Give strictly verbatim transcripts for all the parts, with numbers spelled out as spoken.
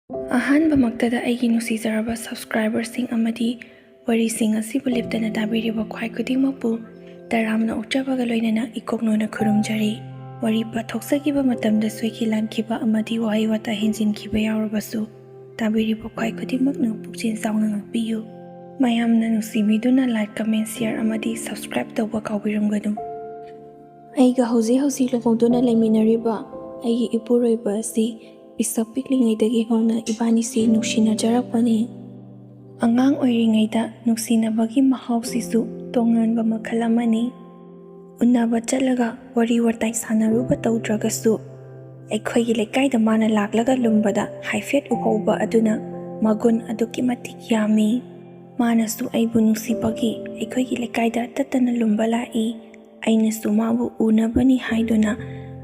ꯑꯍꯥꯟꯕꯃꯛꯇꯗ ꯑꯩꯒꯤ ꯅꯨꯡꯁꯤꯖꯔꯕ subscriberꯁꯤꯡ ꯑꯃꯗꯤ ꯋꯥꯔꯤꯁꯤꯡ ꯑꯁꯤꯕꯨ ꯂꯦꯞꯇꯅ ꯇꯥꯕꯤꯔꯤꯕ ꯈ꯭ꯋꯥꯏ ꯈꯨꯗꯤꯡꯃꯛꯄꯨ ꯇꯔꯥꯝꯅ ꯑꯣꯛꯆꯕꯒ ꯂꯣꯏꯅꯅ ꯏꯀꯣꯛꯅꯣꯅ ꯈꯨꯔꯨꯝꯖꯔꯤ꯫ ꯋꯥꯔꯤ ꯄꯥꯊꯣꯛꯆꯈꯤꯕ ꯃꯇꯝꯗ ꯁꯣꯏꯈꯤ ꯂꯥꯟꯈꯤꯕ ꯑꯃꯗꯤ ꯋꯥꯍꯩ ꯋꯥꯇꯥ ꯍꯦꯟꯖꯤꯟꯈꯤꯕ ꯌꯥꯎꯔꯕꯁꯨ ꯇꯥꯕꯤꯔꯤꯕ ꯈ꯭ꯋꯥꯏ ꯈꯨꯗꯤꯡꯃꯛꯅ ꯄꯨꯛꯆꯦꯜ ꯆꯥꯎꯅ ꯉꯥꯛꯄꯤꯌꯨ꯫ ꯃꯌꯥꯝꯅ ꯅꯨꯡꯁꯤꯕꯤꯗꯨꯅ like, comment, share ꯑꯃꯗꯤ subscribe ꯇꯧꯕ ꯀꯥꯎꯕꯤꯔꯝꯒꯅꯨ꯫ ꯑꯩꯒ ꯍꯧꯖꯤꯛ ꯍꯧꯖꯤꯛ ꯂꯨꯍꯣꯡꯗꯨꯅ ꯂꯩꯃꯤꯟꯅꯔꯤꯕ ꯑꯩꯒꯤ ꯏꯄꯨꯔꯣꯏꯕ ꯑꯁꯤ ꯄꯤꯁꯛ ꯄꯤꯛꯂꯤꯉꯩꯗꯒꯤ ꯍꯧꯅ ꯏꯕꯥꯅꯤꯁꯤ ꯅꯨꯡꯁꯤꯅꯖꯔꯛꯄꯅꯤ꯫ ꯑꯉꯥꯡ ꯑꯣꯏꯔꯤꯉꯩꯗ ꯅꯨꯡꯁꯤꯅꯕꯒꯤ ꯃꯍꯥꯎꯁꯤꯁꯨ ꯇꯣꯉꯥꯟꯕ ꯃꯈꯜ ꯑꯃꯅꯤ꯫ ꯎꯅꯕ ꯆꯠꯂꯒ ꯋꯥꯔꯤ ꯋꯥꯇꯥꯏ ꯁꯥꯟꯅꯔꯨꯕ ꯇꯧꯗ꯭ꯔꯒꯁꯨ, ꯑꯩꯈꯣꯏꯒꯤ ꯂꯩꯀꯥꯏꯗ ꯃꯥꯅ ꯂꯥꯛꯂꯒ ꯂꯨꯝꯕꯗ ꯍꯥꯏꯐꯦꯠ ꯎꯍꯧꯕ ꯑꯗꯨꯅ ꯃꯒꯨꯟ ꯑꯗꯨꯛꯀꯤ ꯃꯇꯤꯛ ꯌꯥꯝꯃꯤ꯫ ꯃꯥꯅꯁꯨ ꯑꯩꯕꯨ ꯅꯨꯡꯁꯤꯕꯒꯤ ꯑꯩꯈꯣꯏꯒꯤ ꯂꯩꯀꯥꯏꯗ ꯇꯠꯇꯅ ꯂꯨꯝꯕ ꯂꯥꯛꯏ꯫ ꯑꯩꯅꯁꯨ ꯃꯥꯕꯨ ꯎꯅꯕꯅꯤ ꯍꯥꯏꯗꯨꯅ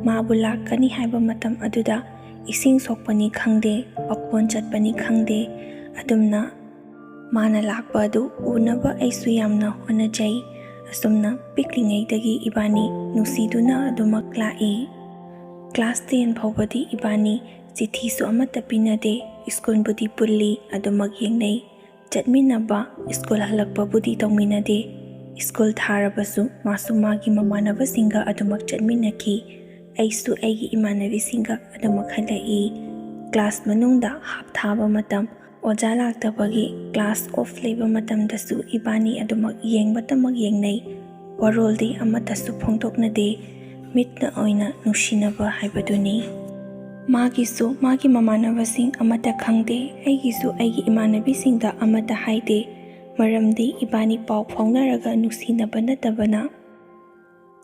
ꯃꯥꯕꯨ ꯂꯥꯛꯀꯅꯤ ꯍꯥꯏꯕ ꯃꯇꯝ ꯑꯗꯨꯗ ꯏꯁꯤꯡ ꯁꯣꯛꯄꯅꯤ ꯈꯪꯗꯦ, ꯄꯥꯈꯣꯟ ꯆꯠꯄꯅꯤ ꯈꯪꯗꯦ, ꯑꯗꯨꯝꯅ ꯃꯥꯅ ꯂꯥꯛꯄ ꯑꯗꯨ ꯎꯅꯕ ꯑꯩꯁꯨ ꯌꯥꯝꯅ ꯍꯣꯠꯅꯖꯩ꯫ ꯑꯁꯨꯝꯅ ꯄꯤꯛꯂꯤꯉꯩꯗꯒꯤ ꯏꯕꯥꯅꯤ ꯅꯨꯡꯁꯤꯗꯨꯅ ꯑꯗꯨꯃꯛ ꯂꯥꯛꯏ꯫ Class ten ꯐꯥꯎꯕꯗꯤ ꯏꯕꯥꯅꯤ ꯆꯤꯊꯤꯁꯨ ꯑꯃꯠꯇ ꯄꯤꯅꯗꯦ, ꯁ꯭ꯀꯨꯜꯕꯨꯗꯤ ꯄꯨꯜꯂꯤ, ꯑꯗꯨꯃꯛ ꯌꯦꯡꯅꯩ꯫ ꯆꯠꯃꯤꯟꯅꯕ, ꯁ꯭ꯀꯨꯜ ꯍꯜꯂꯛꯄꯕꯨꯗꯤ ꯇꯧꯃꯤꯟꯅꯗꯦ꯫ ꯁ꯭ꯀꯨꯜ ꯊꯥꯔꯕꯁꯨ ꯃꯥꯁꯨ ꯃꯥꯒꯤ ꯃꯃꯥꯟꯅꯕꯁꯤꯡꯒ ꯑꯗꯨꯃꯛ ꯆꯠꯃꯤꯟꯅꯈꯤ꯫ ꯑꯩꯁꯨ ꯑꯩꯒꯤ ꯏꯃꯥꯟꯅꯕꯤꯁꯤꯡꯒ ꯑꯗꯨꯃꯛ ꯍꯜꯂꯛꯏ꯫ Class ꯃꯅꯨꯡꯗ half ꯊꯥꯕ ꯃꯇꯝ, ꯑꯣꯖꯥ ꯂꯥꯛꯇꯕꯒꯤ class off ꯂꯩꯕ ꯃꯇꯝꯗꯁꯨ ꯏꯕꯥꯅꯤ ꯑꯗꯨꯃꯛ ꯌꯦꯡꯕꯇꯃꯛ ꯌꯦꯡꯅꯩ꯫ ꯋꯥꯔꯣꯜꯗꯤ ꯑꯃꯠꯇꯁꯨ ꯐꯣꯡꯗꯣꯛꯅꯗꯦ꯫ ꯃꯤꯠꯅ ꯑꯣꯏꯅ ꯅꯨꯡꯁꯤꯅꯕ ꯍꯥꯏꯕꯗꯨꯅꯤ꯫ ꯃꯥꯒꯤꯁꯨ ꯃꯥꯒꯤ ꯃꯃꯥꯟꯅꯕꯁꯤꯡ ꯑꯃꯠꯇ ꯈꯪꯗꯦ, ꯑꯩꯒꯤꯁꯨ ꯑꯩꯒꯤ ꯏꯃꯥꯟꯅꯕꯤꯁꯤꯡꯗ ꯑꯃꯠꯇ ꯍꯥꯏꯗꯦ꯫ ꯃꯔꯝꯗꯤ ꯏꯕꯥꯅꯤ ꯄꯥꯎ ꯐꯥꯎꯅꯔꯒ ꯅꯨꯡꯁꯤꯅꯕ ꯅꯠꯇꯕꯅ,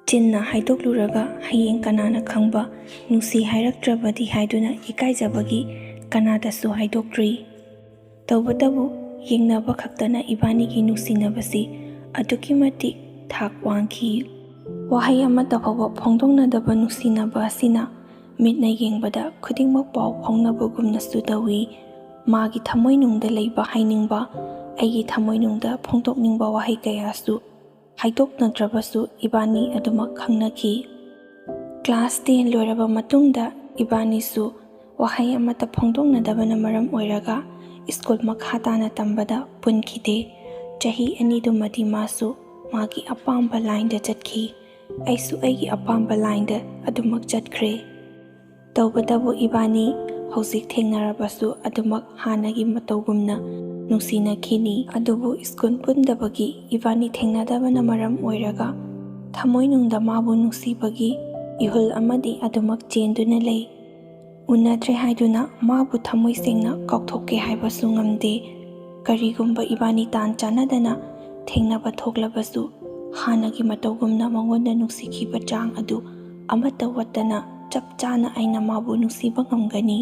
ꯆꯤꯟꯅ ꯍꯥꯏꯗꯣꯛꯂꯨꯔꯒ ꯍꯌꯦꯡ ꯀꯅꯥꯅ ꯈꯪꯕ, ꯅꯨꯡꯁꯤ ꯍꯥꯏꯔꯛꯇ꯭ꯔꯕꯗꯤ ꯍꯥꯏꯗꯨꯅ ꯏꯀꯥꯏꯖꯕꯒꯤ ꯀꯅꯥꯗꯁꯨ ꯍꯥꯏꯗꯣꯛꯇ꯭ꯔꯤ꯫ ꯇꯧꯕꯇꯕꯨ, ꯌꯦꯡꯅꯕ ꯈꯛꯇꯅ ꯏꯕꯥꯅꯤꯒꯤ ꯅꯨꯡꯁꯤꯅꯕꯁꯤ ꯑꯗꯨꯛꯀꯤ ꯃꯇꯤꯛ ꯊꯥꯛ ꯋꯥꯡꯈꯤ꯫ ꯋꯥꯍꯩ ꯑꯃꯠꯇ ꯐꯥꯎꯕ ꯐꯣꯡꯗꯣꯛꯅꯗꯕ ꯅꯨꯡꯁꯤꯅꯕ ꯑꯁꯤꯅ ꯃꯤꯠꯅ ꯌꯦꯡꯕꯗ ꯈꯨꯗꯤꯡꯃꯛ ꯄꯥꯎ ꯐꯥꯎꯅꯕꯒꯨꯝꯅꯁꯨ ꯇꯧꯏ꯫ ꯃꯥꯒꯤ ꯊꯃꯣꯏꯅꯨꯡꯗ ꯂꯩꯕ ꯍꯥꯏꯅꯤꯡꯕ, ꯑꯩꯒꯤ ꯊꯃꯣꯏꯅꯨꯡꯗ ꯐꯣꯡꯗꯣꯛꯅꯤꯡꯕ ꯋꯥꯍꯩ ꯀꯌꯥꯁꯨ ꯍꯥꯏꯗꯣꯛꯅꯗ꯭ꯔꯕꯁꯨ ꯏꯕꯥꯅꯤ ꯑꯗꯨꯃꯛ ꯈꯪꯅꯈꯤ꯫ Class ten ꯂꯣꯏꯔꯕ ꯃꯇꯨꯡꯗ ꯏꯕꯥꯅꯤꯁꯨ ꯋꯥꯍꯩ ꯑꯃꯠꯇ ꯐꯣꯡꯗꯣꯛꯅꯗꯕꯅ ꯃꯔꯝ ꯑꯣꯏꯔꯒ ꯁ꯭ꯀꯨꯜ ꯃꯈꯥ ꯇꯥꯅ ꯇꯝꯕꯗ ꯄꯨꯟꯈꯤꯗꯦ꯫ ꯆꯍꯤ ꯑꯅꯤꯗꯨꯃꯗꯤ ꯃꯥꯁꯨ ꯃꯥꯒꯤ ꯑꯄꯥꯝꯕ ꯂꯥꯏꯟꯗ ꯆꯠꯈꯤ꯫ ꯑꯩꯁꯨ ꯑꯩꯒꯤ ꯑꯄꯥꯝꯕ ꯂꯥꯏꯟꯗ ꯑꯗꯨꯃꯛ ꯆꯠꯈ꯭ꯔꯦ꯫ ꯇꯧꯕꯇꯕꯨ ꯏꯕꯥꯅꯤ ꯍꯧꯖꯤꯛ ꯊꯦꯡꯅꯔꯕꯁꯨ ꯑꯗꯨꯃꯛ ꯍꯥꯟꯅꯒꯤ ꯃꯇꯧꯒꯨꯝꯅ ꯅꯨꯡꯁꯤꯅꯈꯤꯅꯤ꯫ ꯑꯗꯨꯕꯨ ꯁ꯭ꯀꯨꯜ ꯄꯨꯟꯗꯕꯒꯤ ꯏꯕꯥꯅꯤ ꯊꯦꯡꯅꯗꯕꯅ ꯃꯔꯝ ꯑꯣꯏꯔꯒ ꯊꯃꯣꯏꯅꯨꯡꯗ ꯃꯥꯕꯨ ꯅꯨꯡꯁꯤꯕꯒꯤ ꯏꯍꯨꯜ ꯑꯃꯗꯤ ꯑꯗꯨꯃꯛ ꯆꯦꯟꯗꯨꯅ ꯂꯩ꯫ ꯎꯅꯗ꯭ꯔꯦ ꯍꯥꯏꯗꯨꯅ ꯃꯥꯕꯨ ꯊꯃꯣꯏ ꯁꯦꯡꯅ ꯀꯥꯎꯊꯣꯛꯀꯦ ꯍꯥꯏꯕꯁꯨ ꯉꯝꯗꯦ꯫ ꯀꯔꯤꯒꯨꯝꯕ ꯏꯕꯥꯅꯤ ꯇꯥꯟ ꯆꯥꯟꯅꯗꯅ ꯊꯦꯡꯅꯕ ꯊꯣꯛꯂꯕꯁꯨ ꯍꯥꯟꯅꯒꯤ ꯃꯇꯧꯒꯨꯝꯅ ꯃꯉꯣꯟꯗ ꯅꯨꯡꯁꯤꯈꯤꯕ ꯆꯥꯡ ꯑꯗꯨ ꯑꯃꯠꯇ ꯋꯥꯠꯇꯅ ꯆꯞ ꯆꯥꯅ ꯑꯩꯅ ꯃꯥꯕꯨ ꯅꯨꯡꯁꯤꯕ ꯉꯝꯒꯅꯤ꯫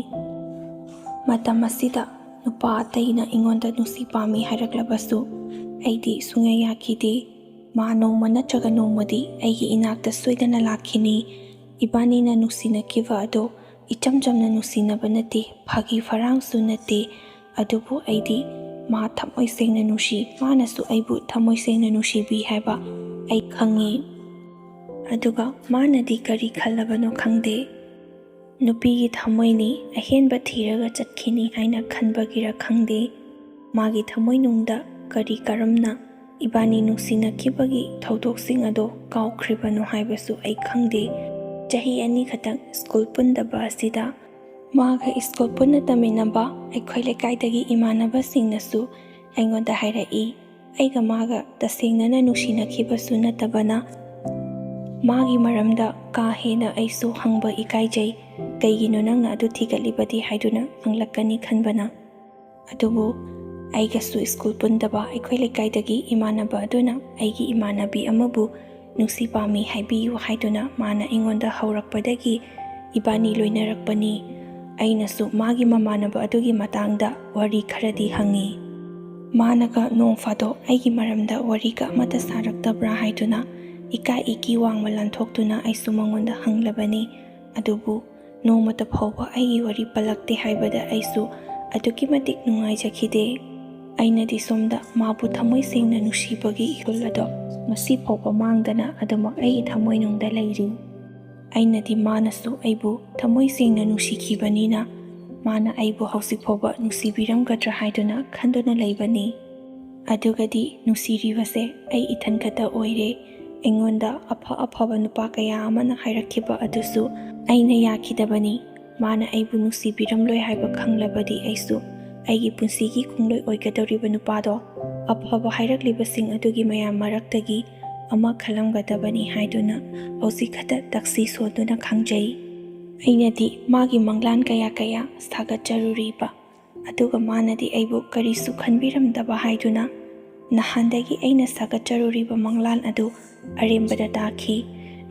ꯃꯇꯝ ꯑꯁꯤꯗ ꯅꯨꯄꯥ ꯑꯇꯩꯅ ꯑꯩꯉꯣꯟꯗ ꯅꯨꯡꯁꯤ ꯄꯥꯝꯃꯤ ꯍꯥꯏꯔꯛꯂꯕꯁꯨ ꯑꯩꯗꯤ ꯁꯨꯡꯌꯥ ꯌꯥꯈꯤꯗꯦ꯫ ꯃꯥ ꯅꯣꯡꯃ ꯅꯠꯇ꯭ꯔꯒ ꯅꯣꯡꯃꯗꯤ ꯑꯩꯒꯤ ꯏꯅꯥꯛꯇ ꯁꯣꯏꯗꯅ ꯂꯥꯛꯈꯤꯅꯤ꯫ ꯏꯕꯥꯅꯤꯅ ꯅꯨꯡꯁꯤꯅꯈꯤꯕ ꯑꯗꯣ ꯏꯆꯝ ꯆꯝꯅ ꯅꯨꯡꯁꯤꯅꯕ ꯅꯠꯇꯦ, ꯐꯥꯒꯤ ꯐꯔꯥꯡꯁꯨ ꯅꯠꯇꯦ꯫ ꯑꯗꯨꯕꯨ ꯑꯩꯗꯤ ꯃꯥ ꯊꯃꯣꯏ ꯁꯦꯡꯅ ꯅꯨꯡꯁꯤ, ꯃꯥꯅꯁꯨ ꯑꯩꯕꯨ ꯊꯃꯣꯏ ꯁꯦꯡꯅ ꯅꯨꯡꯁꯤꯕꯤ ꯍꯥꯏꯕ ꯑꯩ ꯈꯪꯉꯤ꯫ ꯑꯗꯨꯒ ꯃꯥꯅꯗꯤ ꯀꯔꯤ ꯈꯜꯂꯕꯅꯣ ꯈꯪꯗꯦ꯫ ꯅꯨꯄꯤꯒꯤ ꯊꯃꯣꯏꯅꯤ, ꯑꯍꯦꯟꯕ ꯊꯤꯔꯒ ꯆꯠꯈꯤꯅꯤ ꯍꯥꯏꯅ ꯈꯟꯕꯒꯤꯔ ꯈꯪꯗꯦ, ꯃꯥꯒꯤ ꯊꯃꯣꯏꯅꯨꯡꯗ ꯀꯔꯤ ꯀꯔꯝꯅ ꯏꯕꯥꯅꯤ ꯅꯨꯡꯁꯤꯅꯈꯤꯕꯒꯤ ꯊꯧꯗꯣꯛꯁꯤꯡ ꯑꯗꯣ ꯀꯥꯎꯈ꯭ꯔꯤꯕꯅꯣ ꯍꯥꯏꯕꯁꯨ ꯑꯩ ꯈꯪꯗꯦ꯫ ꯆꯍꯤ ꯑꯅꯤ ꯈꯛꯇꯪ ꯁ꯭ꯀꯨꯜ ꯄꯨꯟꯗꯕ ꯑꯁꯤꯗ ꯃꯥꯒ ꯁ꯭ꯀꯨꯜ ꯄꯨꯟꯅ ꯇꯝꯃꯤꯟꯅꯕ ꯑꯩꯈꯣꯏ ꯂꯩꯀꯥꯏꯗꯒꯤ ꯏꯃꯥꯟꯅꯕꯁꯤꯡꯅꯁꯨ ꯑꯩꯉꯣꯟꯗ ꯍꯥꯏꯔꯛꯏ꯫ ꯑꯩꯒ ꯃꯥꯒ ꯇꯁꯦꯡꯅꯅ ꯅꯨꯡꯁꯤꯅꯈꯤꯕꯁꯨ ꯅꯠꯇꯕꯅ ꯃꯥꯒꯤ ꯃꯔꯝꯗ ꯀꯥ ꯍꯦꯟꯅ ꯑꯩꯁꯨ ꯍꯪꯕ ꯏꯀꯥꯏꯖꯩ꯫ "ꯀꯩꯒꯤꯅꯣ ꯅꯪꯅ ꯑꯗꯨ ꯊꯤꯒꯠꯂꯤꯕꯗꯤ?" ꯍꯥꯏꯗꯨꯅ ꯍꯪꯂꯛꯀꯅꯤ ꯈꯟꯕꯅ꯫ ꯑꯗꯨꯕꯨ ꯑꯩꯒꯁꯨ ꯁ꯭ꯀꯨꯜ ꯄꯨꯟꯗꯕ ꯑꯩꯈꯣꯏ ꯂꯩꯀꯥꯏꯗꯒꯤ ꯏꯃꯥꯟꯅꯕ ꯑꯗꯨꯅ ꯑꯩꯒꯤ ꯏꯃꯥꯟꯅꯕꯤ ꯑꯃꯕꯨ ꯅꯨꯡꯁꯤ ꯄꯥꯝꯃꯤ ꯍꯥꯏꯕꯤꯌꯨ ꯍꯥꯏꯗꯨꯅ ꯃꯥꯅ ꯑꯩꯉꯣꯟꯗ ꯍꯧꯔꯛꯄꯗꯒꯤ ꯏꯕꯥꯅꯤ ꯂꯣꯏꯅꯔꯛꯄꯅꯤ꯫ ꯑꯩꯅꯁꯨ ꯃꯥꯒꯤ ꯃꯃꯥꯟꯅꯕ ꯑꯗꯨꯒꯤ ꯃꯇꯥꯡꯗ ꯋꯥꯔꯤ ꯈꯔꯗꯤ ꯍꯪꯉꯤ꯫ ꯃꯥꯅꯒ ꯅꯣꯡ ꯐꯥꯗꯣꯛ ꯑꯩꯒꯤ ꯃꯔꯝꯗ ꯋꯥꯔꯤꯒ ꯑꯃꯠꯇ ꯁꯥꯔꯛꯇꯕ꯭ꯔꯥ ꯍꯥꯏꯗꯨꯅ ꯏꯀꯥꯏ ꯏꯀꯤ ꯋꯥꯡꯃ ꯂꯥꯟꯊꯣꯛꯇꯨꯅ ꯑꯩꯁꯨ ꯃꯉꯣꯟꯗ ꯍꯪꯂꯕꯅꯤ꯫ ꯑꯗꯨꯕꯨ ꯅꯣꯡꯃꯇ ꯐꯥꯎꯕ ꯑꯩꯒꯤ ꯋꯥꯔꯤ ꯄꯜꯂꯛꯇꯦ ꯍꯥꯏꯕꯗ ꯑꯩꯁꯨ ꯑꯗꯨꯛꯀꯤ ꯃꯇꯤꯛ ꯅꯨꯡꯉꯥꯏꯖꯈꯤꯗꯦ꯫ ꯑꯩꯅꯗꯤ ꯁꯣꯝꯗ ꯃꯥꯕꯨ ꯊꯃꯣꯏ ꯁꯦꯡꯅ ꯅꯨꯡꯁꯤꯕꯒꯤ ꯏꯍꯨꯜ ꯑꯗꯣ ꯉꯁꯤ ꯐꯥꯎꯕ ꯃꯥꯡꯗꯅ ꯑꯗꯨꯃꯛ ꯑꯩꯒꯤ ꯊꯃꯣꯏꯅꯨꯡꯗ ꯂꯩꯔꯤ꯫ ꯑꯩꯅꯗꯤ ꯃꯥꯅꯁꯨ ꯑꯩꯕꯨ ꯊꯃꯣꯏ ꯁꯦꯡꯅ ꯅꯨꯡꯁꯤꯈꯤꯕꯅꯤꯅ ꯃꯥꯅ ꯑꯩꯕꯨ ꯍꯧꯖꯤꯛ ꯐꯥꯎꯕ ꯅꯨꯡꯁꯤꯕꯤꯔꯝꯒꯗ꯭ꯔꯥ ꯍꯥꯏꯗꯨꯅ ꯈꯟꯗꯨꯅ ꯂꯩꯕꯅꯤ꯫ ꯑꯗꯨꯒꯗꯤ ꯅꯨꯡꯁꯤꯔꯤꯕꯁꯦ ꯑꯩ ꯏꯊꯟ ꯈꯛꯇ ꯑꯣꯏꯔꯦ꯫ ꯑꯩꯉꯣꯟꯗ ꯑꯐ ꯑꯐꯕ ꯅꯨꯄꯥ ꯀꯌꯥ ꯑꯃꯅ ꯍꯥꯏꯔꯛꯈꯤꯕ ꯑꯗꯨꯁꯨ ꯑꯩꯅ ꯌꯥꯈꯤꯗꯕꯅꯤ꯫ ꯃꯥꯅ ꯑꯩꯕꯨ ꯅꯨꯡꯁꯤꯕꯤꯔꯝꯂꯣꯏ ꯍꯥꯏꯕ ꯈꯪꯂꯕꯗꯤ ꯑꯩꯁꯨ ꯑꯩꯒꯤ ꯄꯨꯟꯁꯤꯒꯤ ꯈꯣꯡꯂꯣꯏ ꯑꯣꯏꯒꯗꯧꯔꯤꯕ ꯅꯨꯄꯥꯗꯣ ꯑꯐꯕ ꯍꯥꯏꯔꯛꯂꯤꯕꯁꯤꯡ ꯑꯗꯨꯒꯤ ꯃꯌꯥꯝ ꯃꯔꯛꯇꯒꯤ ꯑꯃ ꯈꯜꯂꯝꯒꯗꯕꯅꯤ ꯍꯥꯏꯗꯨꯅ ꯍꯧꯖꯤꯛ ꯈꯛꯇ ꯇꯛꯁꯤ ꯁꯣꯟꯗꯨꯅ ꯈꯪꯖꯩ꯫ ꯑꯩꯅꯗꯤ ꯃꯥꯒꯤ ꯃꯪꯂꯥꯟ ꯀꯌꯥ ꯀꯌꯥ ꯁꯥꯒꯠꯆꯔꯨꯔꯤꯕ, ꯑꯗꯨꯒ ꯃꯥꯅꯗꯤ ꯑꯩꯕꯨ ꯀꯔꯤꯁꯨ ꯈꯟꯕꯤꯔꯝꯗꯕ ꯍꯥꯏꯗꯨꯅ ꯅꯍꯥꯟꯗꯒꯤ ꯑꯩꯅ ꯁꯥꯒꯠꯆꯔꯨꯔꯤꯕ ꯃꯪꯂꯥꯟ ꯑꯗꯨ ꯑꯔꯦꯝꯕꯗ ꯇꯥꯈꯤ꯫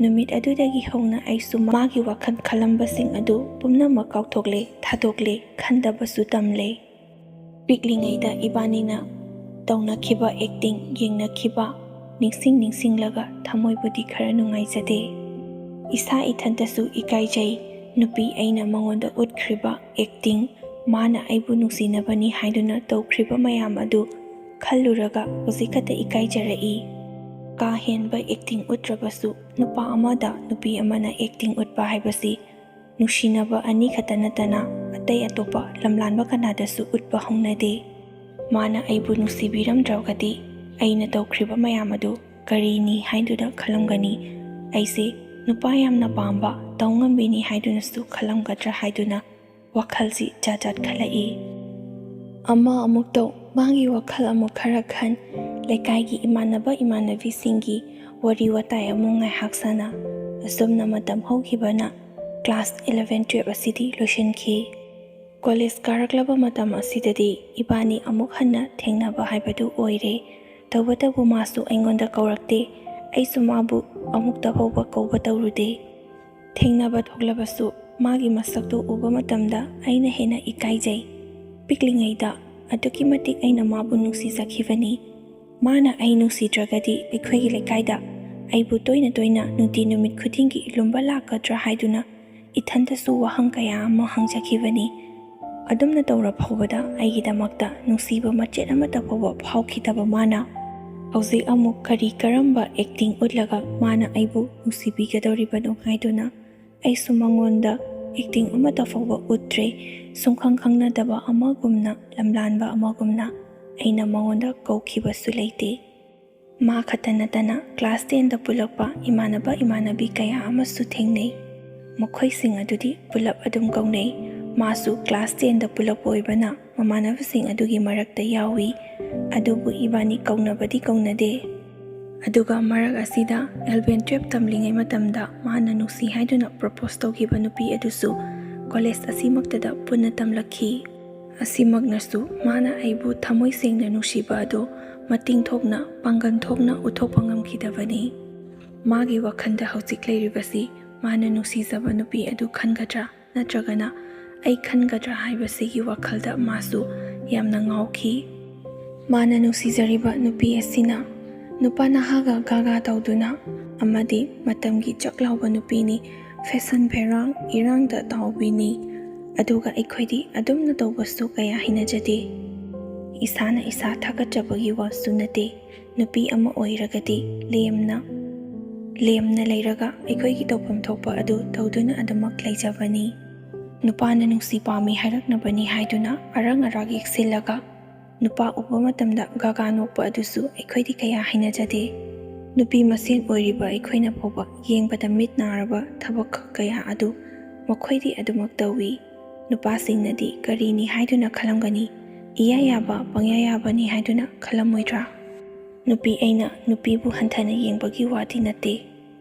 ꯅꯨꯃꯤꯠ ꯑꯗꯨꯗꯒꯤ ꯍꯧꯅ ꯑꯩꯁꯨ ꯃꯥꯒꯤ ꯋꯥꯈꯜ ꯈꯜꯂꯝꯕꯁꯤꯡ ꯑꯗꯨ ꯄꯨꯝꯅꯃꯛ ꯀꯥꯎꯊꯣꯛꯂꯦ, ꯊꯥꯗꯣꯛꯂꯦ, ꯈꯟꯗꯕꯁꯨ ꯇꯝꯂꯦ꯫ ꯄꯤꯛꯂꯤꯉꯩꯗ ꯏꯕꯥꯅꯤꯅ ꯇꯧꯅꯈꯤꯕ ꯑꯦꯛꯇꯤꯡ ꯌꯦꯡꯅꯈꯤꯕ ꯅꯤꯡꯁꯤꯡ ꯅꯤꯡꯁꯤꯡꯂꯒ ꯊꯃꯣꯏꯕꯨꯗꯤ ꯈꯔ ꯅꯨꯡꯉꯥꯏꯖꯗꯦ꯫ ꯏꯁꯥ ꯏꯊꯟꯇꯁꯨ ꯏꯀꯥꯏꯖꯩ꯫ ꯅꯨꯄꯤ ꯑꯩꯅ ꯃꯉꯣꯟꯗ ꯎꯠꯈ꯭ꯔꯤꯕ ꯑꯦꯛꯇꯤꯡ, ꯃꯥꯅ ꯑꯩꯕꯨ ꯅꯨꯡꯁꯤꯅꯕꯅꯤ ꯍꯥꯏꯗꯨꯅ ꯇꯧꯈ꯭ꯔꯤꯕ ꯃꯌꯥꯝ ꯑꯗꯨ ꯈꯜꯂꯨꯔꯒ ꯍꯧꯖꯤꯛ ꯈꯛꯇ ꯏꯀꯥꯏꯖꯔꯛꯏ꯫ ꯀꯥ ꯍꯦꯟꯕ ꯑꯦꯛꯇꯤꯡ ꯎꯠꯇ꯭ꯔꯕꯁꯨ ꯅꯨꯄꯥ ꯑꯃꯗ ꯅꯨꯄꯤ ꯑꯃꯅ ꯑꯦꯛꯇꯤꯡ ꯎꯠꯄ ꯍꯥꯏꯕꯁꯤ ꯅꯨꯡꯁꯤꯅꯕ ꯑꯅꯤ ꯈꯛꯇ ꯅꯠꯇꯅ ꯑꯇꯩ ꯑꯇꯣꯞꯄ ꯂꯝꯂꯥꯟꯕ ꯀꯅꯥꯗꯁꯨ ꯎꯠꯄ ꯍꯧꯅꯗꯦ꯫ ꯃꯥꯅ ꯑꯩꯕꯨ ꯅꯨꯡꯁꯤꯕꯤꯔꯝꯗ꯭ꯔꯒꯗꯤ ꯑꯩꯅ ꯇꯧꯈ꯭ꯔꯤꯕ ꯃꯌꯥꯝ ꯑꯗꯨ ꯀꯔꯤꯅꯤ ꯍꯥꯏꯗꯨꯅ ꯈꯜꯂꯝꯒꯅꯤ꯫ ꯑꯩꯁꯦ ꯅꯨꯄꯥ ꯌꯥꯝꯅ ꯄꯥꯝꯕ, ꯇꯧ ꯉꯝꯕꯤꯅꯤ ꯍꯥꯏꯗꯨꯅꯁꯨ ꯈꯜꯂꯝꯒꯗ꯭ꯔꯥ ꯍꯥꯏꯗꯨꯅ ꯋꯥꯈꯜꯁꯤ ꯖꯥꯠ ꯖꯥꯠ ꯈꯜꯂꯛꯏ꯫ ꯑꯃ ꯑꯃꯨꯛ ꯇꯧ, ꯃꯥꯒꯤ ꯋꯥꯈꯜ ꯑꯃꯨꯛ ꯈꯔ ꯈꯟ, ꯂꯩꯀꯥꯏꯒꯤ ꯏꯃꯥꯟꯅꯕ ꯏꯃꯥꯟꯅꯕꯤꯁꯤꯡꯒꯤ ꯋꯥꯔꯤ ꯋꯥꯇꯥꯏ ꯑꯃꯨꯛ ꯉꯥꯏꯍꯥꯛ ꯁꯥꯟꯅ, ꯑꯁꯨꯝꯅ ꯃꯇꯝ ꯍꯧꯈꯤꯕꯅ ꯀ꯭ꯂꯥꯁ ꯏꯂꯚꯦꯟ ꯇꯨꯌꯦꯜꯞ ꯑꯁꯤꯗꯤ ꯂꯣꯏꯁꯤꯟꯈꯤ꯫ ꯀꯣꯂꯦꯖ ꯀꯥꯔꯛꯂꯕ ꯃꯇꯝ ꯑꯁꯤꯗꯗꯤ ꯏꯕꯥꯅꯤ ꯑꯃꯨꯛ ꯍꯟꯅ ꯊꯦꯡꯅꯕ ꯍꯥꯏꯕꯗꯨ ꯑꯣꯏꯔꯦ꯫ ꯇꯧꯕꯇꯕꯨ ꯃꯥꯁꯨ ꯑꯩꯉꯣꯟꯗ ꯀꯧꯔꯛꯇꯦ, ꯑꯩꯁꯨ ꯃꯥꯕꯨ ꯑꯃꯨꯛꯇ ꯐꯥꯎꯕ ꯀꯧꯕ ꯇꯧꯔꯨꯗꯦ꯫ ꯊꯦꯡꯅꯕ ꯊꯣꯛꯂꯕꯁꯨ ꯃꯥꯒꯤ ꯃꯁꯛꯇꯨ ꯎꯕ ꯃꯇꯝꯗ ꯑꯩꯅ ꯍꯦꯟꯅ ꯏꯀꯥꯏꯖꯩ꯫ ꯄꯤꯛꯂꯤꯉꯩꯗ ꯑꯗꯨꯛꯀꯤ ꯃꯇꯤꯛ ꯑꯩꯅ ꯃꯥꯕꯨ ꯅꯨꯡꯁꯤꯖꯈꯤꯕꯅꯤ꯫ ꯃꯥꯅ ꯑꯩ ꯅꯨꯡꯁꯤꯗ꯭ꯔꯒꯗꯤ ꯑꯩꯈꯣꯏꯒꯤ ꯂꯩꯀꯥꯏꯗ ꯑꯩꯕꯨ ꯇꯣꯏꯅ ꯇꯣꯏꯅ ꯅꯨꯡꯇꯤ ꯅꯨꯃꯤꯠ ꯈꯨꯗꯤꯡꯒꯤ ꯂꯨꯝꯕ ꯂꯥꯛꯀꯗ꯭ꯔꯥ ꯍꯥꯏꯗꯨꯅ ꯏꯊꯟꯇꯁꯨ ꯋꯥꯍꯪ ꯀꯌꯥ ꯑꯃ ꯍꯪꯖꯈꯤꯕꯅꯤ꯫ ꯑꯗꯨꯝꯅ ꯇꯧꯔ ꯐꯥꯎꯕꯗ ꯑꯩꯒꯤꯗꯃꯛꯇ ꯅꯨꯡꯁꯤꯕ ꯃꯆꯦꯠ ꯑꯃꯠꯇ ꯐꯥꯎꯕ ꯐꯥꯎꯈꯤꯗꯕ ꯃꯥꯅ ꯍꯧꯖꯤꯛ ꯑꯃꯨꯛ ꯀꯔꯤ ꯀꯔꯝꯕ ꯑꯦꯛꯇꯤꯡ ꯎꯠꯂꯒ ꯃꯥꯅ ꯑꯩꯕꯨ ꯅꯨꯡꯁꯤꯕꯤꯒꯗꯧꯔꯤꯕꯅꯣ ꯍꯥꯏꯗꯨꯅ ꯑꯩꯁꯨ ꯃꯉꯣꯟꯗ ꯑꯦꯛꯇꯤꯡ ꯑꯃꯠꯇ ꯐꯥꯎꯕ ꯎꯠꯇ꯭ꯔꯦ꯫ ꯁꯨꯡꯈꯪ ꯈꯪꯅꯗꯕ ꯑꯃꯒꯨꯝꯅ, ꯂꯝꯂꯥꯟꯕ ꯑꯃꯒꯨꯝꯅ ꯑꯩꯅ ꯃꯉꯣꯟꯗ ꯀꯧꯈꯤꯕꯁꯨ ꯂꯩꯇꯦ꯫ ꯃꯥ ꯈꯛꯇ ꯅꯠꯇꯅ ꯀ꯭ꯂꯥꯁ ꯇꯦꯟꯗ ꯄꯨꯜꯂꯛꯄ ꯏꯃꯥꯟꯅꯕ ꯏꯃꯥꯟꯅꯕꯤ ꯀꯌꯥ ꯑꯃꯁꯨ ꯊꯦꯡꯅꯩ꯫ ꯃꯈꯣꯏꯁꯤꯡ ꯑꯗꯨꯗꯤ ꯄꯨꯂꯞ ꯑꯗꯨꯝ ꯀꯧꯅꯩ꯫ ꯃꯥꯁꯨ ꯀ꯭ꯂꯥꯁ ꯇꯦꯟꯗ ꯄꯨꯜꯂꯛꯄ ꯑꯣꯏꯕꯅ ꯃꯃꯥꯟꯅꯕꯁꯤꯡ ꯑꯗꯨꯒꯤ ꯃꯔꯛꯇ ꯌꯥꯎꯏ꯫ ꯑꯗꯨꯕꯨ ꯏꯕꯥꯅꯤ ꯀꯧꯅꯕꯗꯤ ꯀꯧꯅꯗꯦ꯫ ꯑꯗꯨꯒ ꯃꯔꯛ ꯑꯁꯤꯗ ꯑꯦꯂꯚꯦꯟ ꯇꯨꯌꯦꯜꯞ ꯇꯝꯂꯤꯉꯩ ꯃꯇꯝꯗ ꯃꯥꯅ ꯅꯨꯡꯁꯤ ꯍꯥꯏꯗꯨꯅ ꯄ꯭ꯔꯣꯄꯣꯁ ꯇꯧꯈꯤꯕ ꯅꯨꯄꯤ ꯑꯗꯨꯁꯨ ꯀꯣꯂꯦꯖ ꯑꯁꯤꯃꯛꯇꯗ ꯄꯨꯟꯅ ꯇꯝꯂꯛꯈꯤ꯫ ꯑꯁꯤꯃꯛꯅꯁꯨ ꯃꯥꯅ ꯑꯩꯕꯨ ꯊꯃꯣꯏ ꯁꯦꯡꯅ ꯅꯨꯡꯁꯤꯕ ꯑꯗꯨ ꯃꯇꯤꯡ ꯊꯣꯛꯅ, ꯄꯥꯡꯒꯜ ꯊꯣꯛꯅ ꯎꯠꯊꯣꯛꯄ ꯉꯝꯈꯤꯗꯕꯅꯤ꯫ ꯃꯥꯒꯤ ꯋꯥꯈꯜꯗ ꯍꯧꯖꯤꯛ ꯂꯩꯔꯤꯕꯁꯤ ꯃꯥꯅ ꯅꯨꯡꯁꯤꯖꯕ ꯅꯨꯄꯤ ꯑꯗꯨ ꯈꯟꯒꯗ꯭ꯔꯥ ꯅꯠꯇ꯭ꯔꯒꯅ ꯑꯩ ꯈꯟꯒꯗ꯭ꯔꯥ ꯍꯥꯏꯕꯁꯤꯒꯤ ꯋꯥꯈꯜꯗ ꯃꯥꯁꯨ ꯌꯥꯝꯅ ꯉꯥꯎꯈꯤ꯫ ꯃꯥꯅ ꯅꯨꯡꯁꯤꯖꯔꯤꯕ ꯅꯨꯄꯤ ꯑꯁꯤꯅ ꯅꯨꯄꯥ ꯅꯍꯥꯒ ꯒꯥꯒꯥ ꯇꯧꯗꯨꯅ ꯑꯃꯗꯤ ꯃꯇꯝꯒꯤ ꯆꯥꯛ ꯂꯥꯎꯕ ꯅꯨꯄꯤꯅꯤ, ꯐꯦꯁꯟ ꯐꯦꯔꯥꯡ ꯏꯔꯥꯡꯗ ꯇꯥꯎꯕꯤꯅꯤ꯫ ꯑꯗꯨꯒ ꯑꯩꯈꯣꯏꯗꯤ ꯑꯗꯨꯝꯅ ꯇꯧꯕꯁꯨ ꯀꯌꯥ ꯍꯩꯅꯖꯗꯦ꯫ ꯏꯁꯥꯅ ꯏꯁꯥ ꯊꯥꯒꯠꯆꯕꯒꯤ ꯋꯥꯁꯨ ꯅꯠꯇꯦ꯫ ꯅꯨꯄꯤ ꯑꯃ ꯑꯣꯏꯔꯒꯗꯤ ꯂꯦꯝꯅ, ꯂꯦꯝꯅ ꯂꯩꯔꯒ ꯑꯩꯈꯣꯏꯒꯤ ꯇꯧꯐꯝ ꯊꯣꯛꯄ ꯑꯗꯨ ꯇꯧꯗꯨꯅ ꯑꯗꯨꯃꯛ ꯂꯩꯖꯕꯅꯤ꯫ ꯅꯨꯄꯥꯅ ꯅꯨꯡꯁꯤ ꯄꯥꯝꯃꯤ ꯍꯥꯏꯔꯛꯅꯕꯅꯤ ꯍꯥꯏꯗꯨꯅ ꯑꯔꯪ ꯑꯔꯥꯛ ꯌꯦꯛꯁꯤꯜꯂꯒ ꯅꯨꯄꯥ ꯎꯕ ꯃꯇꯝꯗ ꯒꯥꯒꯥ ꯅꯣꯛꯄ ꯑꯗꯨꯁꯨ ꯑꯩꯈꯣꯏꯗꯤ ꯀꯌꯥ ꯍꯩꯅꯖꯗꯦ꯫ ꯅꯨꯄꯤ ꯃꯁꯦꯟ ꯑꯣꯏꯔꯤꯕ ꯑꯩꯈꯣꯏꯅ ꯐꯥꯎꯕ ꯌꯦꯡꯕꯗ ꯃꯤꯠ ꯅꯥꯔꯕ ꯊꯕꯛ ꯀꯌꯥ ꯑꯗꯨ ꯃꯈꯣꯏꯗꯤ ꯑꯗꯨꯃꯛ ꯇꯧꯏ꯫ ꯅꯨꯄꯥꯁꯤꯡꯅꯗꯤ ꯀꯔꯤꯅꯤ ꯍꯥꯏꯗꯨꯅ ꯈꯜꯂꯝꯒꯅꯤ? ꯏꯌꯥ ꯌꯥꯕ, ꯄꯪꯌꯥ ꯌꯥꯕꯅꯤ ꯍꯥꯏꯗꯨꯅ ꯈꯜꯂꯝꯃꯣꯏꯗ꯭ꯔꯥ? ꯅꯨꯄꯤ ꯑꯩꯅ ꯅꯨꯄꯤꯕꯨ ꯍꯟꯊꯅ ꯌꯦꯡꯕꯒꯤ ꯋꯥꯗꯤ ꯅꯠꯇꯦ꯫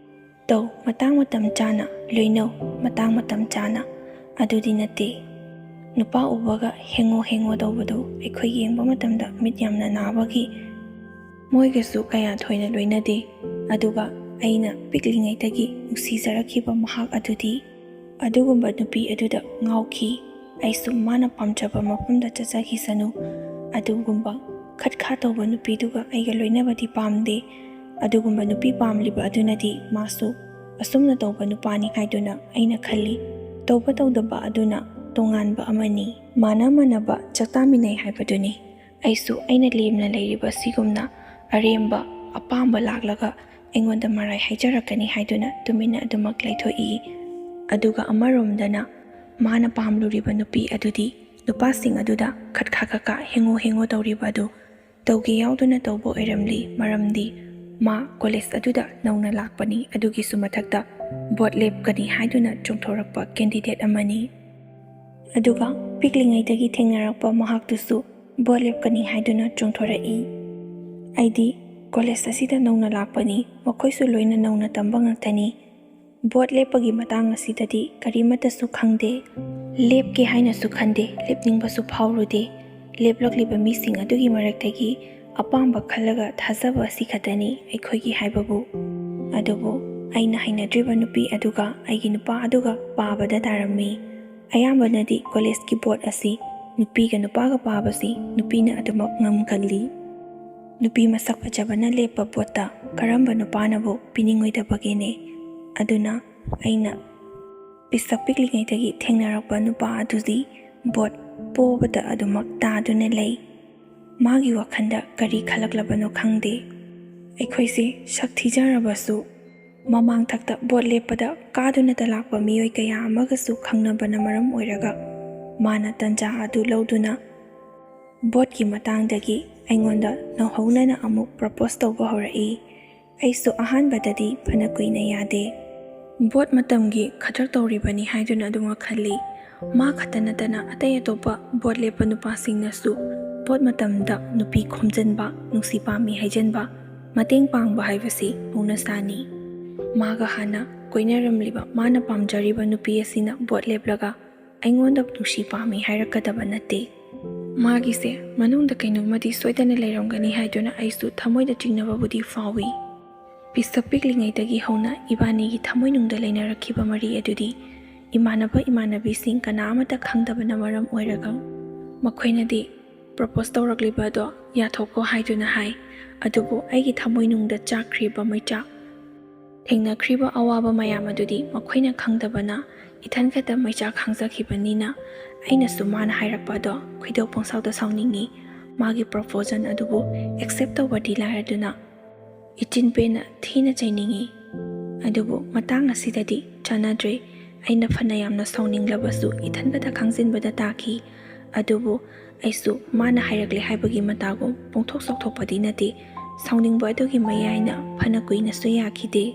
ꯇꯧ, ꯃꯇꯥꯡ ꯃꯇꯝ ꯆꯥꯅ ꯂꯣꯏꯅꯧ, ꯃꯇꯥꯡ ꯃꯇꯝ ꯆꯥꯅ꯫ ꯑꯗꯨꯗꯤ ꯅꯠꯇꯦ꯫ ꯅꯨꯄꯥ ꯎꯕꯒ ꯍꯦꯡꯉꯣ ꯍꯦꯡꯉꯣ ꯇꯧꯕꯗꯨ ꯑꯩꯈꯣꯏ ꯌꯦꯡꯕ ꯃꯇꯝꯗ ꯃꯤꯠ ꯌꯥꯝꯅ ꯅꯥꯕꯒꯤ ꯃꯣꯏꯒꯁꯨ ꯀꯌꯥ ꯊꯣꯏꯅ ꯂꯣꯏꯅꯗꯦ꯫ ꯑꯗꯨꯒ ꯑꯩꯅ ꯄꯤꯛꯂꯤꯉꯩꯗꯒꯤ ꯅꯨꯡꯁꯤꯖꯔꯛꯈꯤꯕ ꯃꯍꯥꯛ ꯑꯗꯨꯗꯤ ꯑꯗꯨꯒꯨꯝꯕ ꯅꯨꯄꯤ ꯑꯗꯨꯗ ꯉꯥꯎꯈꯤ꯫ ꯑꯩꯁꯨ ꯃꯥꯅ ꯄꯥꯝꯖꯕ ꯃꯐꯝꯗ ꯆꯠꯆꯈꯤꯁꯅꯨ꯫ ꯑꯗꯨꯒꯨꯝꯕ ꯈꯠꯈꯥ ꯇꯧꯕ ꯅꯨꯄꯤꯗꯨꯒ ꯑꯩꯒ ꯂꯣꯏꯅꯕꯗꯤ ꯄꯥꯝꯗꯦ꯫ ꯑꯗꯨꯒꯨꯝꯕ ꯅꯨꯄꯤ ꯄꯥꯝꯂꯤꯕ ꯑꯗꯨꯅꯗꯤ ꯃꯥꯁꯨ ꯑꯁꯨꯝꯅ ꯇꯧꯕ ꯅꯨꯄꯥꯅꯤ ꯍꯥꯏꯗꯨꯅ ꯑꯩꯅ ꯈꯜꯂꯤ꯫ ꯇꯧꯕ ꯇꯧꯗꯕ ꯑꯗꯨꯅ ꯇꯣꯉꯥꯟꯕ ꯑꯃꯅꯤ꯫ ꯃꯥꯅ ꯃꯥꯟꯅꯕ ꯆꯥꯛ ꯆꯥꯃꯤꯟꯅꯩ ꯍꯥꯏꯕꯗꯨꯅꯤ꯫ ꯑꯩꯁꯨ ꯑꯩꯅ ꯂꯦꯝꯅ ꯂꯩꯔꯤꯕ ꯑꯁꯤꯒꯨꯝꯅ ꯑꯔꯦꯝꯕ ꯑꯄꯥꯝꯕ ꯂꯥꯛꯂꯒ ꯑꯩꯉꯣꯟꯗ ꯃꯔꯥꯏ ꯍꯥꯏꯖꯔꯛꯀꯅꯤ ꯍꯥꯏꯗꯨꯅ ꯇꯨꯃꯤꯟꯅ ꯑꯗꯨꯃꯛ ꯂꯩꯊꯣꯛꯏ꯫ ꯑꯗꯨꯒ ꯑꯃꯔꯣꯝꯗꯅ ꯃꯥꯅ ꯄꯥꯝꯂꯨꯔꯤꯕ ꯅꯨꯄꯤ ꯑꯗꯨꯗꯤ ꯅꯨꯄꯥꯁꯤꯡ ꯑꯗꯨꯗ ꯈꯠꯈꯥ ꯈꯠꯈꯥ ꯍꯦꯡꯉꯣ ꯍꯦꯡꯉꯣ ꯇꯧꯔꯤꯕ ꯑꯗꯨ ꯇꯧꯒꯦ ꯌꯥꯎꯗꯨꯅ ꯇꯧꯕ ꯑꯣꯏꯔꯝꯂꯤ꯫ ꯃꯔꯝꯗꯤ ꯃꯥ ꯀꯣꯂꯦꯖ ꯑꯗꯨꯗ ꯅꯧꯅ ꯂꯥꯛꯄꯅꯤ, ꯑꯗꯨꯒꯤꯁꯨ ꯃꯊꯛꯇ ꯚꯣꯠ ꯂꯦꯞꯀꯅꯤ ꯍꯥꯏꯗꯨꯅ ꯆꯣꯡꯊꯣꯔꯛꯄ ꯀꯦꯟꯗꯤꯗꯦꯠ ꯑꯃꯅꯤ꯫ ꯑꯗꯨꯒ ꯄꯤꯛꯂꯤꯉꯩꯗꯒꯤ ꯊꯦꯡꯅꯔꯛꯄ ꯃꯍꯥꯛꯇꯨꯁꯨ ꯚꯣꯠ ꯂꯦꯞꯀꯅꯤ ꯍꯥꯏꯗꯨꯅ ꯆꯣꯡꯊꯣꯔꯛꯏ꯫ ꯑꯩꯗꯤ ꯀꯣꯂꯦꯖ ꯑꯁꯤꯗ ꯅꯧꯅ ꯂꯥꯛꯄꯅꯤ, ꯃꯈꯣꯏꯁꯨ ꯂꯣꯏꯅ ꯅꯧꯅ ꯇꯝꯕ ꯉꯥꯛꯇꯅꯤ꯫ ꯚꯣꯠ ꯂꯦꯞꯄꯒꯤ ꯃꯇꯥꯡ ꯑꯁꯤꯗꯗꯤ ꯀꯔꯤꯃꯠꯇꯁꯨ ꯈꯪꯗꯦ, ꯂꯦꯞꯀꯦ ꯍꯥꯏꯅꯁꯨ ꯈꯟꯗꯦ, ꯂꯦꯞꯅꯤꯡꯕꯁꯨ ꯐꯥꯎꯔꯨꯗꯦ꯫ ꯂꯦꯞꯂꯛꯂꯤꯕ ꯃꯤꯁꯤꯡ ꯑꯗꯨꯒꯤ ꯃꯔꯛꯇꯒꯤ ꯑꯄꯥꯝꯕ ꯈꯜꯂꯒ ꯊꯥꯖꯕ ꯑꯁꯤ ꯈꯛꯇꯅꯤ ꯑꯩꯈꯣꯏꯒꯤ ꯍꯥꯏꯕꯕꯨ꯫ ꯑꯗꯨꯕꯨ ꯑꯩꯅ ꯍꯩꯅꯗ꯭ꯔꯤꯕ ꯅꯨꯄꯤ ꯑꯗꯨꯒ ꯑꯩꯒꯤ ꯅꯨꯄꯥ ꯑꯗꯨꯒ ꯄꯥꯕꯗ ꯇꯥꯔꯝꯃꯤ꯫ ꯑꯌꯥꯝꯕꯅꯗꯤ ꯀꯣꯂꯦꯖꯀꯤ ꯚꯣꯠ ꯑꯁꯤ ꯅꯨꯄꯤꯒ ꯅꯨꯄꯥꯒ ꯄꯥꯕꯁꯤ ꯅꯨꯄꯤꯅ ꯑꯗꯨꯃꯛ ꯉꯝꯒꯜꯂꯤ꯫ ꯅꯨꯄꯤ ꯃꯁꯛ ꯐꯖꯕꯅ ꯂꯦꯞꯄ ꯚꯣꯠꯇ ꯀꯔꯝꯕ ꯅꯨꯄꯥꯅꯕꯨ ꯄꯤꯅꯤꯡꯉꯣꯏꯗꯕꯒꯦꯅꯦ? ꯑꯗꯨꯅ ꯑꯩꯅ ꯄꯤꯁꯛ ꯄꯤꯛꯂꯤꯉꯩꯗꯒꯤ ꯊꯦꯡꯅꯔꯛꯄ ꯅꯨꯄꯥ ꯑꯗꯨꯗꯤ ꯚꯣꯠ ꯄꯣꯕꯗ ꯑꯗꯨꯃꯛ ꯇꯥꯗꯨꯅ ꯂꯩ꯫ ꯃꯥꯒꯤ ꯋꯥꯈꯜꯗ ꯀꯔꯤ ꯈꯜꯂꯛꯂꯕꯅꯣ ꯈꯪꯗꯦ꯫ ꯑꯩꯈꯣꯏꯁꯦ ꯁꯛ ꯊꯤꯖꯔꯕꯁꯨ ꯃꯃꯥꯡ ꯊꯛꯇ ꯚꯣꯠ ꯂꯦꯞꯄꯗ ꯀꯥꯗꯨꯅꯇ ꯂꯥꯛꯄ ꯃꯤꯑꯣꯏ ꯀꯌꯥ ꯑꯃꯒꯁꯨ ꯈꯪꯅꯕꯅ ꯃꯔꯝ ꯑꯣꯏꯔꯒ ꯃꯥꯅ ꯇꯟꯖꯥ ꯑꯗꯨ ꯂꯧꯗꯨꯅ ꯚꯣꯠꯀꯤ ꯃꯇꯥꯡꯗꯒꯤ ꯑꯩꯉꯣꯟꯗ ꯅꯧꯍꯧꯅꯅ ꯑꯃꯨꯛ ꯄ꯭ꯔꯄꯣꯁ ꯇꯧꯕ ꯍꯧꯔꯛꯏ꯫ ꯑꯩꯁꯨ ꯑꯍꯥꯟꯕꯗꯗꯤ ꯐꯅ ꯀꯨꯏꯅ ꯌꯥꯗꯦ꯫ ꯚꯣꯠ ꯃꯇꯝꯒꯤ ꯈꯗ꯭ꯔꯛ ꯇꯧꯔꯤꯕꯅꯤ ꯍꯥꯏꯗꯨꯅ ꯑꯗꯨꯃꯛ ꯈꯜꯂꯤ꯫ ꯃꯥ ꯈꯛꯇ ꯅꯠꯇꯅ ꯑꯇꯩ ꯑꯇꯣꯞꯄ ꯚꯣꯠ ꯂꯦꯞꯄ ꯅꯨꯄꯥꯁꯤꯡꯅꯁꯨ ꯚꯣꯠ ꯃꯇꯝꯗ ꯅꯨꯄꯤ ꯈꯣꯝꯖꯤꯟꯕ, ꯅꯨꯡꯁꯤ ꯄꯥꯝꯃꯤ ꯍꯥꯏꯖꯤꯟꯕ, ꯃꯇꯦꯡ ꯄꯥꯡꯕ ꯍꯥꯏꯕꯁꯤ ꯍꯧꯅꯁꯥꯅꯤ꯫ ꯃꯥꯒ ꯍꯥꯟꯅ ꯀꯣꯏꯅꯔꯝꯂꯤꯕ ꯃꯥꯅ ꯄꯥꯝꯖꯔꯤꯕ ꯅꯨꯄꯤ ꯑꯁꯤꯅ ꯚꯣꯠ ꯂꯦꯞꯂꯒ ꯑꯩꯉꯣꯟꯗ ꯅꯨꯡꯁꯤ ꯄꯥꯝꯃꯤ ꯍꯥꯏꯔꯛꯀꯗꯕ ꯅꯠꯇꯦ꯫ ꯃꯥꯒꯤꯁꯦ ꯃꯅꯨꯡꯗ ꯀꯩꯅꯣꯝꯃꯗꯤ ꯁꯣꯏꯗꯅ ꯂꯩꯔꯝꯒꯅꯤ ꯍꯥꯏꯗꯨꯅ ꯑꯩꯁꯨ ꯊꯃꯣꯏꯗ ꯆꯤꯡꯅꯕꯕꯨꯗꯤ ꯐꯥꯎꯏ꯫ ꯄꯤꯁꯛ ꯄꯤꯛꯂꯤꯉꯩꯗꯒꯤ ꯍꯧꯅ ꯏꯕꯥꯅꯤꯒꯤ ꯊꯃꯣꯏꯅꯨꯡꯗ ꯂꯩꯅꯔꯛꯈꯤꯕ ꯃꯔꯤ ꯑꯗꯨꯗꯤ ꯏꯃꯥꯟꯅꯕ ꯏꯃꯥꯟꯅꯕꯤꯁꯤꯡ ꯀꯅꯥ ꯑꯃꯠꯇ ꯈꯪꯗꯕꯅ ꯃꯔꯝ ꯑꯣꯏꯔꯒ ꯃꯈꯣꯏꯅꯗꯤ ꯄ꯭ꯔꯄꯣꯁ ꯇꯧꯔꯛꯂꯤꯕ ꯑꯗꯣ ꯌꯥꯊꯣꯛꯈꯣ ꯍꯥꯏꯗꯨꯅ ꯍꯥꯏ꯫ ꯑꯗꯨꯕꯨ ꯑꯩꯒꯤ ꯊꯃꯣꯏꯅꯨꯡꯗ ꯆꯥꯛꯈ꯭ꯔꯤꯕ ꯃꯩꯆꯥꯛ, ꯊꯦꯡꯅꯈ꯭ꯔꯤꯕ ꯑꯋꯥꯕ ꯃꯌꯥꯝ ꯑꯗꯨꯗꯤ ꯃꯈꯣꯏꯅ ꯈꯪꯗꯕꯅ ꯏꯊꯟ ꯈꯛꯇ ꯃꯩꯆꯥꯛ ꯈꯥꯡꯖꯈꯤꯕꯅꯤꯅ ꯑꯩꯅꯁꯨ ꯃꯥꯅ ꯍꯥꯏꯔꯛꯄ ꯑꯗꯣ ꯈꯣꯏꯗꯧ ꯄꯪꯁꯥꯎꯗ ꯁꯥꯎꯅꯤꯡꯉꯤ꯫ ꯃꯥꯒꯤ proposal ꯑꯗꯨꯕꯨ accept ꯇꯧꯕꯗꯤ ꯂꯥꯏꯔꯗꯨꯅ, ꯏꯆꯤꯟ ꯄꯦꯟꯅ ꯊꯤꯅ ꯆꯩꯅꯤꯡꯏ꯫ ꯑꯗꯨꯕꯨ ꯃꯇꯥꯡ ꯑꯁꯤꯗꯗꯤ ꯆꯥꯟꯅꯗ꯭ꯔꯦ꯫ ꯑꯩꯅ ꯐꯅ ꯌꯥꯝꯅ ꯁꯥꯎꯅꯤꯡꯂꯕꯁꯨ, ꯏꯊꯟꯈꯛꯇ ꯈꯪꯖꯤꯟꯕꯗ ꯇꯥꯈꯤ꯫ ꯑꯗꯨꯕꯨ ꯑꯩꯁꯨ ꯃꯥꯅ ꯍꯥꯏꯔꯛꯂꯦ ꯍꯥꯏꯕꯒꯤ ꯃꯇꯥꯒꯨꯝ ꯄꯣꯡꯊꯣꯛ ꯆꯥꯎꯊꯣꯛꯄꯗꯤ ꯅꯠꯇꯦ꯫ ꯁꯥꯎꯅꯤꯡꯕ ꯑꯗꯨꯒꯤ ꯃꯌꯥꯏꯅ ꯐꯅ ꯀꯨꯏꯅꯁꯨ ꯌꯥꯈꯤꯗꯦ꯫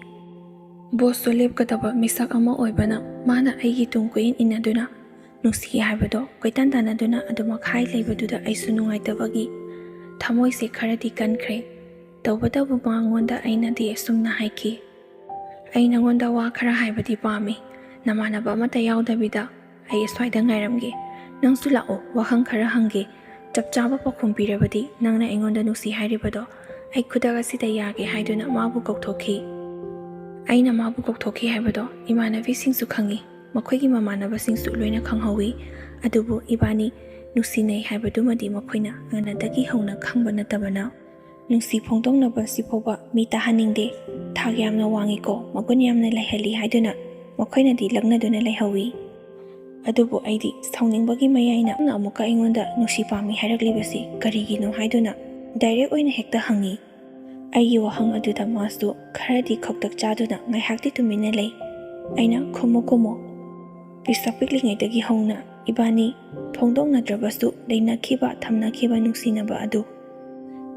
Boss ꯁꯨ ꯂꯦꯞꯀꯗꯕ ꯃꯤꯁꯛ ꯑꯃ ꯑꯣꯏꯕꯅ, ꯃꯥꯅ ꯑꯩꯒꯤ ꯇꯨꯡ ꯀꯣꯏꯏꯟ ꯏꯟꯅꯗꯨꯅ ꯅꯨꯡꯁꯤ ꯍꯥꯏꯕꯗꯣ ꯀꯣꯏꯇꯥꯟ ꯇꯥꯟꯅꯗꯨꯅ ꯑꯗꯨꯃꯛ ꯍꯥꯏ ꯂꯩꯕꯗꯨꯗ ꯑꯩꯁꯨ ꯅꯨꯡꯉꯥꯏꯇꯕꯒꯤ ꯊꯃꯣꯏꯁꯦ ꯈꯔꯗꯤ ꯀꯟꯈ꯭ꯔꯦ꯫ ꯇꯧꯕꯇꯕꯨ ꯃꯉꯣꯟꯗ ꯑꯩꯅꯗꯤ ꯑꯁꯨꯝꯅ ꯍꯥꯏꯈꯤ, "ꯑꯩ ꯅꯉꯣꯟꯗ ꯋꯥ ꯈꯔ ꯍꯥꯏꯕꯗꯤ ꯄꯥꯝꯃꯤ꯫ ꯅꯃꯥꯟꯅꯕ ꯑꯃꯠꯇ ꯌꯥꯎꯗꯕꯤꯗ ꯑꯩ ꯑꯁ꯭ꯋꯥꯏꯗ ꯉꯥꯏꯔꯝꯒꯦ꯫ ꯅꯪꯁꯨ ꯂꯥꯛꯑꯣ, ꯋꯥꯍꯪ ꯈꯔ ꯍꯪꯒꯦ꯫ ꯆꯞ ꯆꯥꯕ ꯄꯥꯎꯈꯨꯝ ꯄꯤꯔꯕꯗꯤ ꯅꯪꯅ ꯑꯩꯉꯣꯟꯗ ꯅꯨꯡꯁꯤ ꯍꯥꯏꯔꯤꯕꯗꯣ ꯑꯩ ꯈꯨꯗꯛ ꯑꯁꯤꯗ ꯌꯥꯒꯦ" ꯍꯥꯏꯗꯨꯅ ꯃꯥꯕꯨ ꯀꯧꯊꯣꯛꯈꯤ꯫ ꯑꯩꯅ ꯃꯥꯕꯨ ꯀꯧꯊꯣꯛꯈꯤ ꯍꯥꯏꯕꯗꯣ ꯏꯃꯥꯟꯅꯕꯤꯁꯤꯡꯁꯨ ꯈꯪꯏ, ꯃꯈꯣꯏꯒꯤ ꯃꯃꯥꯟꯅꯕꯁꯤꯡꯁꯨ ꯂꯣꯏꯅ ꯈꯪꯍꯧꯏ꯫ ꯑꯗꯨꯕꯨ ꯏꯕꯥꯅꯤ ꯅꯨꯡꯁꯤꯅꯩ ꯍꯥꯏꯕꯗꯨꯃꯗꯤ ꯃꯈꯣꯏꯅ ꯉꯟꯅꯗꯒꯤ ꯍꯧꯅ ꯈꯪꯕ ꯅꯠꯇꯕꯅ, ꯅꯨꯡꯁꯤ ꯐꯣꯡꯗꯣꯛꯅꯕ ꯁꯤꯐꯥꯎꯕ ꯃꯤ ꯇꯥꯍꯟꯅꯤꯡꯗꯦ, ꯊꯥꯛ ꯌꯥꯝꯅ ꯋꯥꯡꯏꯀꯣ, ꯃꯒꯨꯟ ꯌꯥꯝꯅ ꯂꯩꯍꯜꯂꯤ ꯍꯥꯏꯗꯨꯅ ꯃꯈꯣꯏꯅꯗꯤ ꯂꯛꯅꯗꯨꯅ ꯂꯩꯍꯧꯏ꯫ ꯑꯗꯨꯕꯨ ꯑꯩꯗꯤ ꯁꯥꯎꯅꯤꯡꯕꯒꯤ ꯃꯌꯥꯏꯅ ꯅꯪꯅ ꯑꯃꯨꯛꯀ ꯑꯩꯉꯣꯟꯗ ꯅꯨꯡꯁꯤ ꯄꯥꯝꯃꯤ ꯍꯥꯏꯔꯛꯂꯤꯕꯁꯤ ꯀꯔꯤꯒꯤꯅꯣ ꯍꯥꯏꯗꯨꯅ direct ꯑꯣꯏꯅ ꯍꯦꯛꯇ ꯍꯪꯉꯤ꯫ ꯑꯩꯒꯤ ꯋꯥꯍꯪ ꯑꯗꯨꯗ ꯃꯥꯁꯨ ꯈꯔꯗꯤ ꯈꯧꯇꯛ ꯆꯥꯗꯨꯅ ꯉꯥꯏꯍꯥꯛꯇꯤ ꯇꯨꯃꯤꯟꯅ ꯂꯩ꯫ ꯑꯩꯅ "ꯈꯨꯝꯃꯨ ꯈꯨꯝꯃꯨ, ꯄꯤꯁꯛ ꯄꯤꯛꯂꯤꯉꯩꯗꯒꯤ ꯍꯧꯅ ꯏꯕꯥꯅꯤ ꯐꯣꯡꯗꯣꯛꯅꯗ꯭ꯔꯕꯁꯨ ꯂꯩꯅꯈꯤꯕ ꯊꯝꯅꯈꯤꯕ ꯅꯨꯡꯁꯤꯅꯕ ꯑꯗꯨ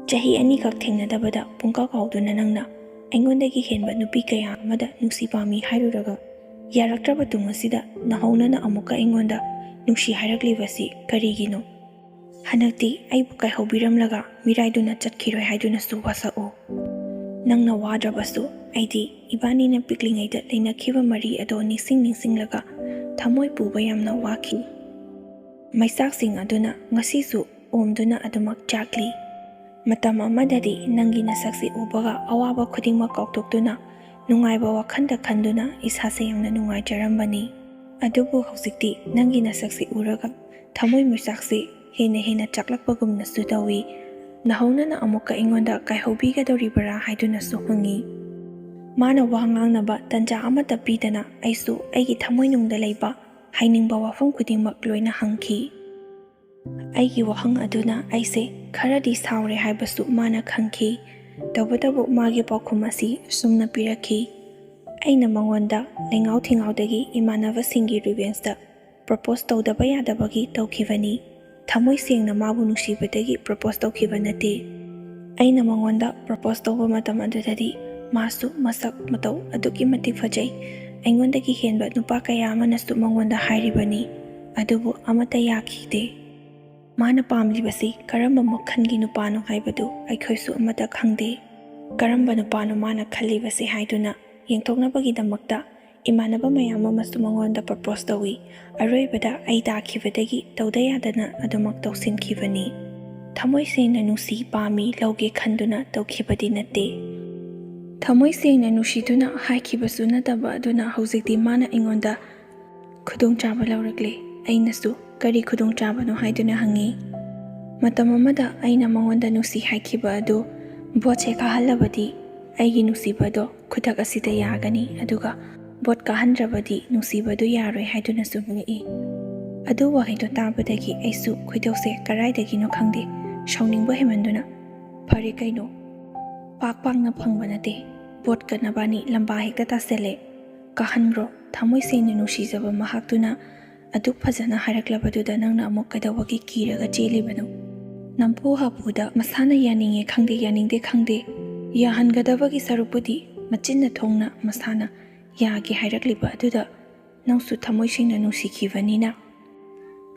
ꯆꯍꯤ ꯑꯅꯤꯈꯛ ꯊꯦꯡꯅꯗꯕꯗ ꯄꯨꯡꯀꯥꯎ ꯀꯥꯎꯗꯨꯅ ꯅꯪꯅ ꯑꯩꯉꯣꯟꯗꯒꯤ ꯍꯦꯟꯕ ꯅꯨꯄꯤ ꯀꯌꯥ ꯑꯃꯗ ꯅꯨꯡꯁꯤ ꯄꯥꯝꯃꯤ ꯍꯥꯏꯔꯨꯔꯒ ꯌꯥꯔꯛꯇ꯭ꯔꯕ ꯇꯨꯡ ꯑꯁꯤꯗ ꯅꯍꯧꯅꯅ ꯑꯃꯨꯛꯀ ꯑꯩꯉꯣꯟꯗ ꯅꯨꯡꯁꯤ ꯍꯥꯏꯔꯛꯂꯤꯕꯁꯤ ꯀꯔꯤꯒꯤꯅꯣ? ꯍꯟꯗꯛꯇꯤ ꯑꯩꯕꯨ ꯀꯥꯏꯍꯧꯕꯤꯔꯝꯂꯒ ꯃꯤꯔꯥꯏꯗꯨꯅ ꯆꯠꯈꯤꯔꯣꯏ ꯍꯥꯏꯗꯨꯅꯁꯨ ꯋꯥꯁꯛꯎ꯫ ꯅꯪꯅ ꯋꯥꯗ꯭ꯔꯕꯁꯨ ꯑꯩꯗꯤ ꯏꯕꯥꯅꯤꯅ ꯄꯤꯛꯂꯤꯉꯩꯗ ꯂꯩꯅꯈꯤꯕ ꯃꯔꯤ ꯑꯗꯣ ꯅꯤꯡꯁꯤꯡ ꯅꯤꯡꯁꯤꯡꯂꯒ ꯊꯃꯣꯏ ꯄꯨꯕ ꯌꯥꯝꯅ ꯋꯥꯈꯤ꯫ ꯃꯩꯆꯥꯛꯁꯤꯡ ꯑꯗꯨꯅ ꯉꯁꯤꯁꯨ ꯑꯣꯝꯗꯨꯅ ꯑꯗꯨꯃꯛ ꯆꯥꯛꯂꯤ꯫ ꯃꯇꯝ ꯑꯃꯗꯗꯤ ꯅꯪꯒꯤ ꯅꯁꯛꯁꯤ ꯎꯕꯒ ꯑꯋꯥꯕ ꯈꯨꯗꯤꯡꯃꯛ ꯀꯥꯎꯊꯣꯛꯇꯨꯅ ꯅꯨꯡꯉꯥꯏꯕ ꯋꯥꯈꯜꯗ ꯈꯟꯗꯨꯅ ꯏꯁꯥꯁꯦ ꯌꯥꯝꯅ ꯅꯨꯡꯉꯥꯏꯖꯔꯝꯕꯅꯤ꯫ ꯑꯗꯨꯕꯨ ꯍꯧꯖꯤꯛꯇꯤ ꯅꯪꯒꯤ ꯅꯁꯛꯁꯤ ꯎꯔꯒ ꯊꯃꯣꯏ ꯃꯩꯆꯥꯛꯁꯤ ꯍꯦꯟꯅ ꯍꯦꯟꯅ ꯆꯥꯛꯂꯛꯄꯒꯨꯝꯅꯁꯨ ꯇꯧꯏ꯫ ꯅꯍꯧꯅꯅ ꯑꯃꯨꯛꯀ ꯑꯩꯉꯣꯟꯗ ꯀꯥꯏꯍꯧꯕꯤꯒꯗꯧꯔꯤꯕꯔꯥ ꯍꯥꯏꯗꯨꯅꯁꯨ ꯍꯪꯉꯤ꯫ ꯃꯥꯅ ꯋꯥ ꯉꯥꯡꯅꯕ ꯇꯟꯖꯥ ꯑꯃꯠꯇ ꯄꯤꯗꯅ ꯑꯩꯁꯨ ꯑꯩꯒꯤ ꯊꯃꯣꯏꯅꯨꯡꯗ ꯂꯩꯕ ꯍꯥꯏꯅꯤꯡꯕ ꯋꯥꯐꯝ ꯈꯨꯗꯤꯡꯃꯛ ꯂꯣꯏꯅ ꯍꯪꯈꯤ꯫ ꯑꯩꯒꯤ ꯋꯥꯍꯪ ꯑꯗꯨꯅ ꯑꯩꯁꯦ ꯈꯔꯗꯤ ꯁꯥꯎꯔꯦ ꯍꯥꯏꯕꯁꯨ ꯃꯥꯅ ꯈꯪꯈꯤ꯫ ꯇꯧꯕꯇꯕꯨ ꯃꯥꯒꯤ ꯄꯥꯎꯈꯨꯝ ꯑꯁꯤ ꯑꯁꯨꯝꯅ ꯄꯤꯔꯛꯈꯤ, "ꯑꯩꯅ ꯃꯉꯣꯟꯗ ꯂꯩꯉꯥꯎ ꯊꯤꯉꯥꯎꯗꯒꯤ ꯏꯃꯥꯟꯅꯕꯁꯤꯡꯒꯤ ꯔꯤꯚꯦꯟꯖꯇ ꯄ꯭ꯔꯄꯣꯁ ꯇꯧꯗꯕ ꯌꯥꯗꯕꯒꯤ ꯇꯧꯈꯤꯕꯅꯤ꯫ ꯊꯃꯣꯏ ꯁꯦꯡꯅ ꯃꯥꯕꯨ ꯅꯨꯡꯁꯤꯕꯗꯒꯤ ꯄ꯭ꯔꯄꯣꯁ ꯇꯧꯈꯤꯕ ꯅꯠꯇꯦ꯫ ꯑꯩꯅ ꯃꯉꯣꯟꯗ ꯄ꯭ꯔꯄꯣꯁ ꯇꯧꯕ ꯃꯇꯝ ꯑꯗꯨꯗꯗꯤ ꯃꯥꯁꯨ ꯃꯁꯛ ꯃꯇꯧ ꯑꯗꯨꯛꯀꯤ ꯃꯇꯤꯛ ꯐꯖꯩ꯫ ꯑꯩꯉꯣꯟꯗꯒꯤ ꯍꯦꯟꯕ ꯅꯨꯄꯥ ꯀꯌꯥ ꯑꯃꯅꯁꯨ ꯃꯉꯣꯟꯗ ꯍꯥꯏꯔꯤꯕꯅꯤ, ꯑꯗꯨꯕꯨ ꯑꯃꯠꯇ ꯌꯥꯈꯤꯗꯦ꯫ ꯃꯥꯅ ꯄꯥꯝꯂꯤꯕꯁꯤ ꯀꯔꯝꯕ ꯃꯈꯜꯒꯤ ꯅꯨꯄꯥꯅꯣ ꯍꯥꯏꯕꯗꯨ ꯑꯩꯈꯣꯏꯁꯨ ꯑꯃꯠꯇ ꯈꯪꯗꯦ꯫ ꯀꯔꯝꯕ ꯅꯨꯄꯥꯅꯣ ꯃꯥꯅ ꯈꯜꯂꯤꯕꯁꯤ ꯍꯥꯏꯗꯨꯅ ꯌꯦꯡꯊꯣꯛꯅꯕꯒꯤꯗꯃꯛꯇ ꯏꯃꯥꯟꯅꯕ ꯃꯌꯥꯝ ꯑꯃꯁꯨ ꯃꯉꯣꯟꯗ ꯄ꯭ꯔꯄꯣꯁ ꯇꯧꯏ꯫ ꯑꯔꯣꯏꯕꯗ ꯑꯩ ꯇꯥꯈꯤꯕꯗꯒꯤ ꯇꯧꯗ ꯌꯥꯗꯅ ꯑꯗꯨꯃꯛ ꯇꯧꯁꯤꯟꯈꯤꯕꯅꯤ꯫ ꯊꯃꯣꯏ ꯁꯦꯡꯅ ꯅꯨꯡꯁꯤ ꯄꯥꯝꯃꯤ ꯂꯧꯒꯦ ꯈꯟꯗꯨꯅ ꯇꯧꯈꯤꯕꯗꯤ ꯅꯠꯇꯦ꯫ ꯊꯃꯣꯏ ꯁꯦꯡꯅ ꯅꯨꯡꯁꯤꯗꯨꯅ ꯍꯥꯏꯈꯤꯕꯁꯨ ꯅꯠꯇꯕ ꯑꯗꯨꯅ ꯍꯧꯖꯤꯛꯇꯤ ꯃꯥꯅ ꯑꯩꯉꯣꯟꯗ ꯈꯨꯗꯣꯡꯆꯥꯕ ꯂꯧꯔꯛꯂꯦ꯫ ꯑꯩꯅꯁꯨ ꯀꯔꯤ ꯈꯨꯗꯣꯡꯆꯥꯕꯅꯣ ꯍꯥꯏꯗꯨꯅ ꯍꯪꯉꯤ꯫ ꯃꯇꯝ ꯑꯃꯗ ꯑꯩꯅ ꯃꯉꯣꯟꯗ ꯅꯨꯡꯁꯤ ꯍꯥꯏꯈꯤꯕ ꯑꯗꯨ ꯚꯣꯠꯁꯦ ꯀꯥꯍꯜꯂꯕꯗꯤ ꯑꯩꯒꯤ ꯅꯨꯡꯁꯤꯕꯗꯣ ꯈꯨꯗꯛ ꯑꯁꯤꯗ ꯌꯥꯒꯅꯤ, ꯑꯗꯨꯒ ꯚꯣꯠ ꯀꯥꯍꯟꯗ꯭ꯔꯕꯗꯤ ꯅꯨꯡꯁꯤꯕꯗꯨ ꯌꯥꯔꯣꯏ ꯍꯥꯏꯗꯨꯅꯁꯨ ꯍꯥꯏꯔꯛꯏ꯫ ꯑꯗꯨ ꯋꯥꯍꯩꯗꯣ ꯇꯥꯕꯗꯒꯤ ꯑꯩꯁꯨ ꯈꯣꯏꯗꯧꯁꯦ ꯀꯔꯥꯏꯗꯒꯤꯅꯣ ꯈꯪꯗꯦ, ꯁꯥꯎꯅꯤꯡꯕ ꯍꯦꯟꯃꯟꯗꯨꯅ, "ꯐꯔꯦ ꯀꯩꯅꯣ, ꯄꯥꯛ ꯄꯥꯛꯅ ꯐꯪꯕ ꯅꯠꯇꯦ꯫ ꯚꯣꯠꯀ ꯅꯕꯥꯅꯤ ꯂꯝꯕꯥ ꯍꯦꯛꯇ ꯇꯥꯁꯤꯜꯂꯦ꯫ ꯀꯥꯍꯟꯈ꯭ꯔꯣ, ꯊꯃꯣꯏ ꯁꯦꯡꯅ ꯅꯨꯡꯁꯤꯖꯕ ꯃꯍꯥꯛꯇꯨꯅ ꯑꯗꯨꯛ ꯐꯖꯅ ꯍꯥꯏꯔꯛꯂꯕꯗꯨꯗ ꯅꯪꯅ ꯑꯃꯨꯛ ꯀꯩꯗꯧꯕꯒꯤ ꯀꯤꯔꯒ ꯆꯦꯜꯂꯤꯕꯅꯣ?" ꯅꯝꯐꯨ ꯍꯥꯐꯨꯗ ꯃꯁꯥꯅ ꯌꯥꯅꯤꯡꯉꯦ ꯈꯪꯗꯦ, ꯌꯥꯅꯤꯡꯗꯦ ꯈꯪꯗꯦ, ꯌꯥꯍꯟꯒꯗꯕꯒꯤ ꯁꯔꯨꯛꯄꯨꯗꯤ ꯃꯆꯤꯟꯅ ꯊꯣꯡꯅ ꯃꯁꯥꯅ ꯌꯥꯒꯦ ꯍꯥꯏꯔꯛꯂꯤꯕ ꯑꯗꯨꯗ ꯅꯪꯁꯨ ꯊꯃꯣꯏ ꯁꯦꯡꯅ ꯅꯨꯡꯁꯤꯈꯤꯕꯅꯤꯅ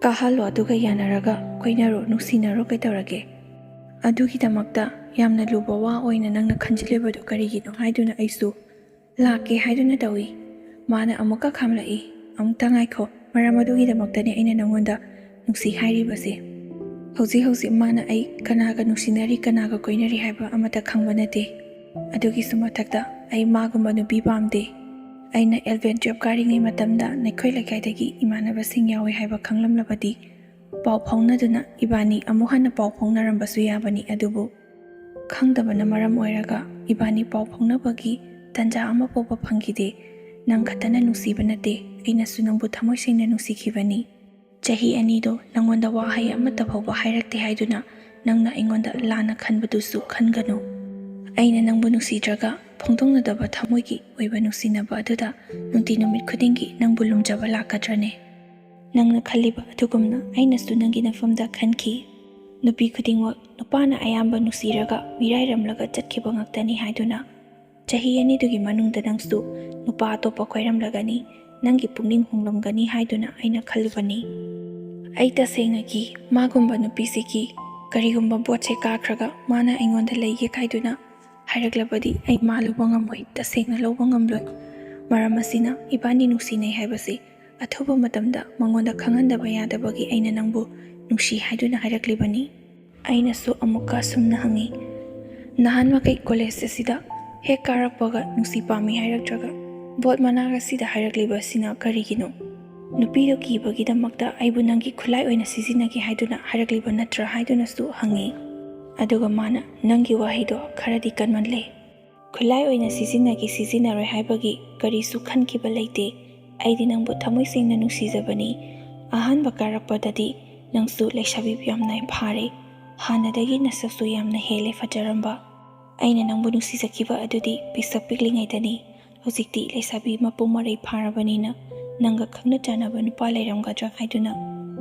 ꯀꯥꯍꯜꯂꯣ, ꯑꯗꯨꯒ ꯌꯥꯅꯔꯒ ꯀꯣꯏꯅꯔꯣ, ꯅꯨꯡꯁꯤꯅꯔꯣ, ꯀꯩꯗꯧꯔꯒꯦ? ꯑꯗꯨꯒꯤꯗꯃꯛꯇ ꯌꯥꯝꯅ ꯂꯨꯕ ꯋꯥ ꯑꯣꯏꯅ ꯅꯪꯅ ꯈꯟꯖꯤꯜꯂꯤꯕꯗꯨ ꯀꯔꯤꯒꯤꯅꯣ ꯍꯥꯏꯗꯨꯅ ꯑꯩꯁꯨ ꯂꯥꯛꯀꯦ ꯍꯥꯏꯗꯨꯅ ꯇꯧꯏ꯫ ꯃꯥꯅ ꯑꯃꯨꯛꯀ ꯈꯥꯝꯂꯛꯏ꯫ "ꯑꯃꯨꯛꯇ ꯉꯥꯏꯈꯣ, ꯃꯔꯝ ꯑꯗꯨꯒꯤꯗꯃꯛꯇꯅꯦ ꯑꯩꯅ ꯅꯪꯉꯣꯟꯗ ꯅꯨꯡꯁꯤ ꯍꯥꯏꯔꯤꯕꯁꯦ꯫ ꯍꯧꯖꯤꯛ ꯍꯧꯖꯤꯛ ꯃꯥꯅ ꯑꯩ ꯀꯅꯥꯒ ꯅꯨꯡꯁꯤꯅꯔꯤ, ꯀꯅꯥꯒ ꯀꯣꯏꯅꯔꯤ ꯍꯥꯏꯕ ꯑꯃꯠꯇ ꯈꯪꯕ ꯅꯠꯇꯦ꯫ ꯑꯗꯨꯒꯤꯁꯨ ꯃꯊꯛꯇ ꯑꯩ ꯃꯥꯒꯨꯝꯕ ꯅꯨꯄꯤ ꯄꯥꯝꯗꯦ꯫ ꯑꯩꯅ ꯑꯦꯂꯚꯦꯟ ꯇꯨꯌꯦꯜꯐ ꯀꯥꯔꯤꯉꯩ ꯃꯇꯝꯗ ꯅꯈꯣꯏ ꯂꯩꯀꯥꯏꯗꯒꯤ ꯏꯃꯥꯟꯅꯕꯁꯤꯡ ꯌꯥꯎꯏ ꯍꯥꯏꯕ ꯈꯪꯂꯝꯂꯕꯗꯤ ꯄꯥꯎ ꯐꯥꯎꯅꯗꯨꯅ ꯏꯕꯥꯅꯤ ꯑꯃꯨꯛ ꯍꯟꯅ ꯄꯥꯎ ꯐꯥꯎꯅꯔꯝꯕꯁꯨ ꯌꯥꯕꯅꯤ, ꯑꯗꯨꯕꯨ ꯈꯪꯗꯕꯅ ꯃꯔꯝ ꯑꯣꯏꯔꯒ ꯏꯕꯥꯅꯤ ꯄꯥꯎ ꯐꯥꯎꯅꯕꯒꯤ ꯇꯥꯟꯖꯥ ꯑꯃ ꯐꯥꯎꯕ ꯐꯪꯈꯤꯗꯦ꯫ ꯅꯪ ꯈꯛꯇꯅ ꯅꯨꯡꯁꯤꯕ ꯅꯠꯇꯦ, ꯑꯩꯅꯁꯨ ꯅꯪꯕꯨ ꯊꯃꯣꯏ ꯁꯦꯡꯅ ꯅꯨꯡꯁꯤꯈꯤꯕꯅꯤ꯫ ꯆꯍꯤ ꯑꯅꯤꯗꯣ ꯅꯪꯉꯣꯟꯗ ꯋꯥꯍꯩ ꯑꯃꯠꯇ ꯐꯥꯎꯕ ꯍꯥꯏꯔꯛꯇꯦ ꯍꯥꯏꯗꯨꯅ ꯅꯪꯅ ꯑꯩꯉꯣꯟꯗ ꯂꯥꯟꯅ ꯈꯟꯕꯗꯨꯁꯨ ꯈꯟꯒꯅꯨ꯫ ꯑꯩꯅ ꯅꯪꯕꯨ ꯅꯨꯡꯁꯤꯗ꯭ꯔꯒ ꯐꯣꯡꯗꯣꯛꯅꯗꯕ ꯊꯃꯣꯏꯒꯤ ꯑꯣꯏꯕ ꯅꯨꯡꯁꯤꯅꯕ ꯑꯗꯨꯗ ꯅꯨꯡꯇꯤ ꯅꯨꯃꯤꯠ ꯈꯨꯗꯤꯡꯒꯤ ꯅꯪꯕꯨ ꯂꯨꯝꯖꯕ ꯂꯥꯛꯀꯗ꯭ꯔꯅꯦ? ꯅꯪꯅ ꯈꯜꯂꯤꯕ ꯑꯗꯨꯒꯨꯝꯅ ꯑꯩꯅꯁꯨ ꯅꯪꯒꯤ ꯅꯐꯝꯗ ꯈꯟꯈꯤ꯫ ꯅꯨꯄꯤ ꯈꯨꯗꯤꯡꯃꯛ ꯅꯨꯄꯥꯅ ꯑꯌꯥꯝꯕ ꯅꯨꯡꯁꯤꯔꯒ ꯃꯤꯔꯥꯏꯔꯝꯂꯒ ꯆꯠꯈꯤꯕ ꯉꯥꯛꯇꯅꯤ ꯍꯥꯏꯗꯨꯅ ꯆꯍꯤ ꯑꯅꯤꯗꯨꯒꯤ ꯃꯅꯨꯡꯗ ꯅꯪꯁꯨ ꯅꯨꯄꯥ ꯑꯇꯣꯞꯄ ꯀꯣꯏꯔꯝꯂꯒꯅꯤ, ꯅꯪꯒꯤ ꯄꯨꯛꯅꯤꯡ ꯍꯣꯡꯂꯝꯒꯅꯤ ꯍꯥꯏꯗꯨꯅ ꯑꯩꯅ ꯈꯜꯂꯨꯕꯅꯤ꯫ ꯑꯩ ꯇꯁꯦꯡꯅ ꯀꯤ꯫ ꯃꯥꯒꯨꯝꯕ ꯅꯨꯄꯤꯁꯤ ꯀꯤ꯫ ꯀꯔꯤꯒꯨꯝꯕ ꯚꯣꯠꯁꯦ ꯀꯥꯈ꯭ꯔꯒ ꯃꯥꯅ ꯑꯩꯉꯣꯟꯗ ꯂꯩꯒꯦ ꯀꯥꯏꯗꯨꯅ ꯍꯥꯏꯔꯛꯂꯕꯗꯤ ꯑꯩ ꯃꯥ ꯂꯧꯕ ꯉꯝꯃꯣꯏ, ꯇꯁꯦꯡꯅ ꯂꯧꯕ ꯉꯝꯂꯣꯏ꯫ ꯃꯔꯝ ꯑꯁꯤꯅ ꯏꯕꯥꯅꯤ ꯅꯨꯡꯁꯤꯅꯩ ꯍꯥꯏꯕꯁꯤ ꯑꯊꯨꯕ ꯃꯇꯝꯗ ꯃꯉꯣꯟꯗ ꯈꯪꯍꯟꯗꯕ ꯌꯥꯗꯕꯒꯤ ꯑꯩꯅ ꯅꯪꯕꯨ ꯅꯨꯡꯁꯤ ꯍꯥꯏꯗꯨꯅ ꯍꯥꯏꯔꯛꯂꯤꯕꯅꯤ꯫ ꯑꯩꯅꯁꯨ ꯑꯃꯨꯛꯀ ꯑꯁꯨꯝꯅ ꯍꯪꯉꯤ, "ꯅꯍꯥꯟ ꯃꯈꯩ ꯀꯣꯂꯦꯖ ꯑꯁꯤꯗ ꯍꯦꯛ ꯀꯥꯔꯛꯄꯒ ꯅꯨꯡꯁꯤ ꯄꯥꯝꯃꯤ ꯍꯥꯏꯔꯛꯇ꯭ꯔꯒ ꯚꯣꯠ ꯃꯅꯥꯛ ꯑꯁꯤꯗ ꯍꯥꯏꯔꯛꯂꯤꯕ ꯑꯁꯤꯅ ꯀꯔꯤꯒꯤꯅꯣ? ꯅꯨꯄꯤꯗꯣ ꯀꯤꯕꯒꯤꯗꯃꯛꯇ ꯑꯩꯕꯨ ꯅꯪꯒꯤ ꯈꯨꯠꯂꯥꯏ ꯑꯣꯏꯅ ꯁꯤꯖꯤꯟꯅꯒꯦ ꯍꯥꯏꯗꯨꯅ ꯍꯥꯏꯔꯛꯂꯤꯕ ꯅꯠꯇ꯭ꯔꯥ?" ꯍꯥꯏꯗꯨꯅꯁꯨ ꯍꯪꯉꯤ꯫ ꯑꯗꯨꯒ ꯃꯥꯅ, "ꯅꯪꯒꯤ ꯋꯥꯍꯩꯗꯣ ꯈꯔꯗꯤ ꯀꯟꯃꯜꯂꯦ꯫ ꯈꯨꯠꯂꯥꯏ ꯑꯣꯏꯅ ꯁꯤꯖꯤꯟꯅꯒꯦ ꯁꯤꯖꯤꯟꯅꯔꯣꯏ ꯍꯥꯏꯕꯒꯤ ꯀꯔꯤꯁꯨ ꯈꯟꯈꯤꯕ ꯂꯩꯇꯦ꯫ ꯑꯩꯗꯤ ꯅꯪꯕꯨ ꯊꯃꯣꯏ ꯁꯦꯡꯅ ꯅꯨꯡꯁꯤꯖꯕꯅꯤ꯫ ꯑꯍꯥꯟꯕ ꯀꯥꯔꯛꯄꯗꯗꯤ ꯅꯪꯁꯨ ꯂꯩꯁꯥꯕꯤ ꯌꯥꯝꯅ ꯐꯥꯔꯦ꯫ ꯍꯥꯟꯅꯗꯒꯤ ꯅꯁꯛꯁꯨ ꯌꯥꯝꯅ ꯍꯦꯜꯂꯦ ꯐꯖꯔꯝꯕ꯫ ꯑꯩꯅ ꯅꯪꯕꯨ ꯅꯨꯡꯁꯤꯖꯈꯤꯕ ꯑꯗꯨꯗꯤ ꯄꯤꯁꯛ ꯄꯤꯛꯂꯤꯉꯩꯗꯅꯤ꯫ ꯍꯧꯖꯤꯛꯇꯤ ꯂꯩꯁꯥꯕꯤ ꯃꯄꯨꯡ ꯃꯔꯩ ꯐꯥꯔꯕꯅꯤꯅ ꯅꯪꯒ ꯈꯪꯅ ꯆꯥꯟꯅꯕ ꯅꯨꯄꯥ ꯂꯩꯔꯝꯒꯗ꯭ꯔꯥ ꯍꯥꯏꯗꯨꯅ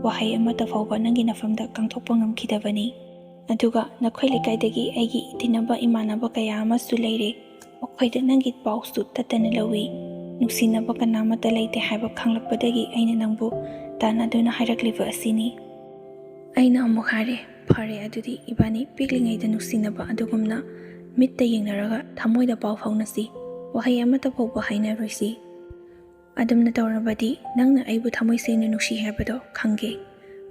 ꯋꯥꯍꯩ ꯑꯃꯠꯇ ꯐꯥꯎꯕ ꯅꯪꯒꯤ ꯅꯐꯝꯗ ꯀꯥꯡꯊꯣꯛꯄ ꯉꯝꯈꯤꯗꯕꯅꯤ꯫ ꯑꯗꯨꯒ ꯅꯈꯣꯏ ꯂꯩꯀꯥꯏꯗꯒꯤ ꯑꯩꯒꯤ ꯇꯤꯟꯅꯕ ꯏꯃꯥꯟꯅꯕ ꯀꯌꯥ ꯑꯃꯁꯨ ꯂꯩꯔꯦ꯫ ꯃꯈꯣꯏꯗ ꯅꯪꯒꯤ ꯄꯥꯎꯁꯨ ꯇꯠꯇꯅ ꯂꯧꯏ꯫ ꯅꯨꯡꯁꯤꯅꯕ ꯀꯅꯥꯃꯠꯇ ꯂꯩꯇꯦ ꯍꯥꯏꯕ ꯈꯪꯂꯛꯄꯗꯒꯤ ꯑꯩꯅ ꯅꯪꯕꯨ ꯇꯥꯟꯅꯗꯨꯅ ꯍꯥꯏꯔꯛꯂꯤꯕ ꯑꯁꯤꯅꯤ꯫" ꯑꯩꯅ ꯑꯃꯨꯛ ꯍꯥꯏꯔꯦ, "ꯐꯔꯦ, ꯑꯗꯨꯗꯤ ꯏꯕꯥꯅꯤ ꯄꯤꯛꯂꯤꯉꯩꯗ ꯅꯨꯡꯁꯤꯅꯕ ꯑꯗꯨꯒꯨꯝꯅ ꯃꯤꯠꯇ ꯌꯦꯡꯅꯔꯒ ꯊꯃꯣꯏꯗ ꯄꯥꯎ ꯐꯥꯎꯅꯁꯤ꯫ ꯋꯥꯍꯩ ꯑꯃꯠꯇ ꯐꯥꯎꯕ ꯍꯥꯏꯅꯔꯣꯏꯁꯤ꯫ ꯑꯗꯨꯝꯅ ꯇꯧꯔꯕꯗꯤ ꯅꯪꯅ ꯑꯩꯕꯨ ꯊꯃꯣꯏ ꯁꯦꯡꯅ ꯅꯨꯡꯁꯤ ꯍꯥꯏꯕꯗꯣ ꯈꯪꯒꯦ꯫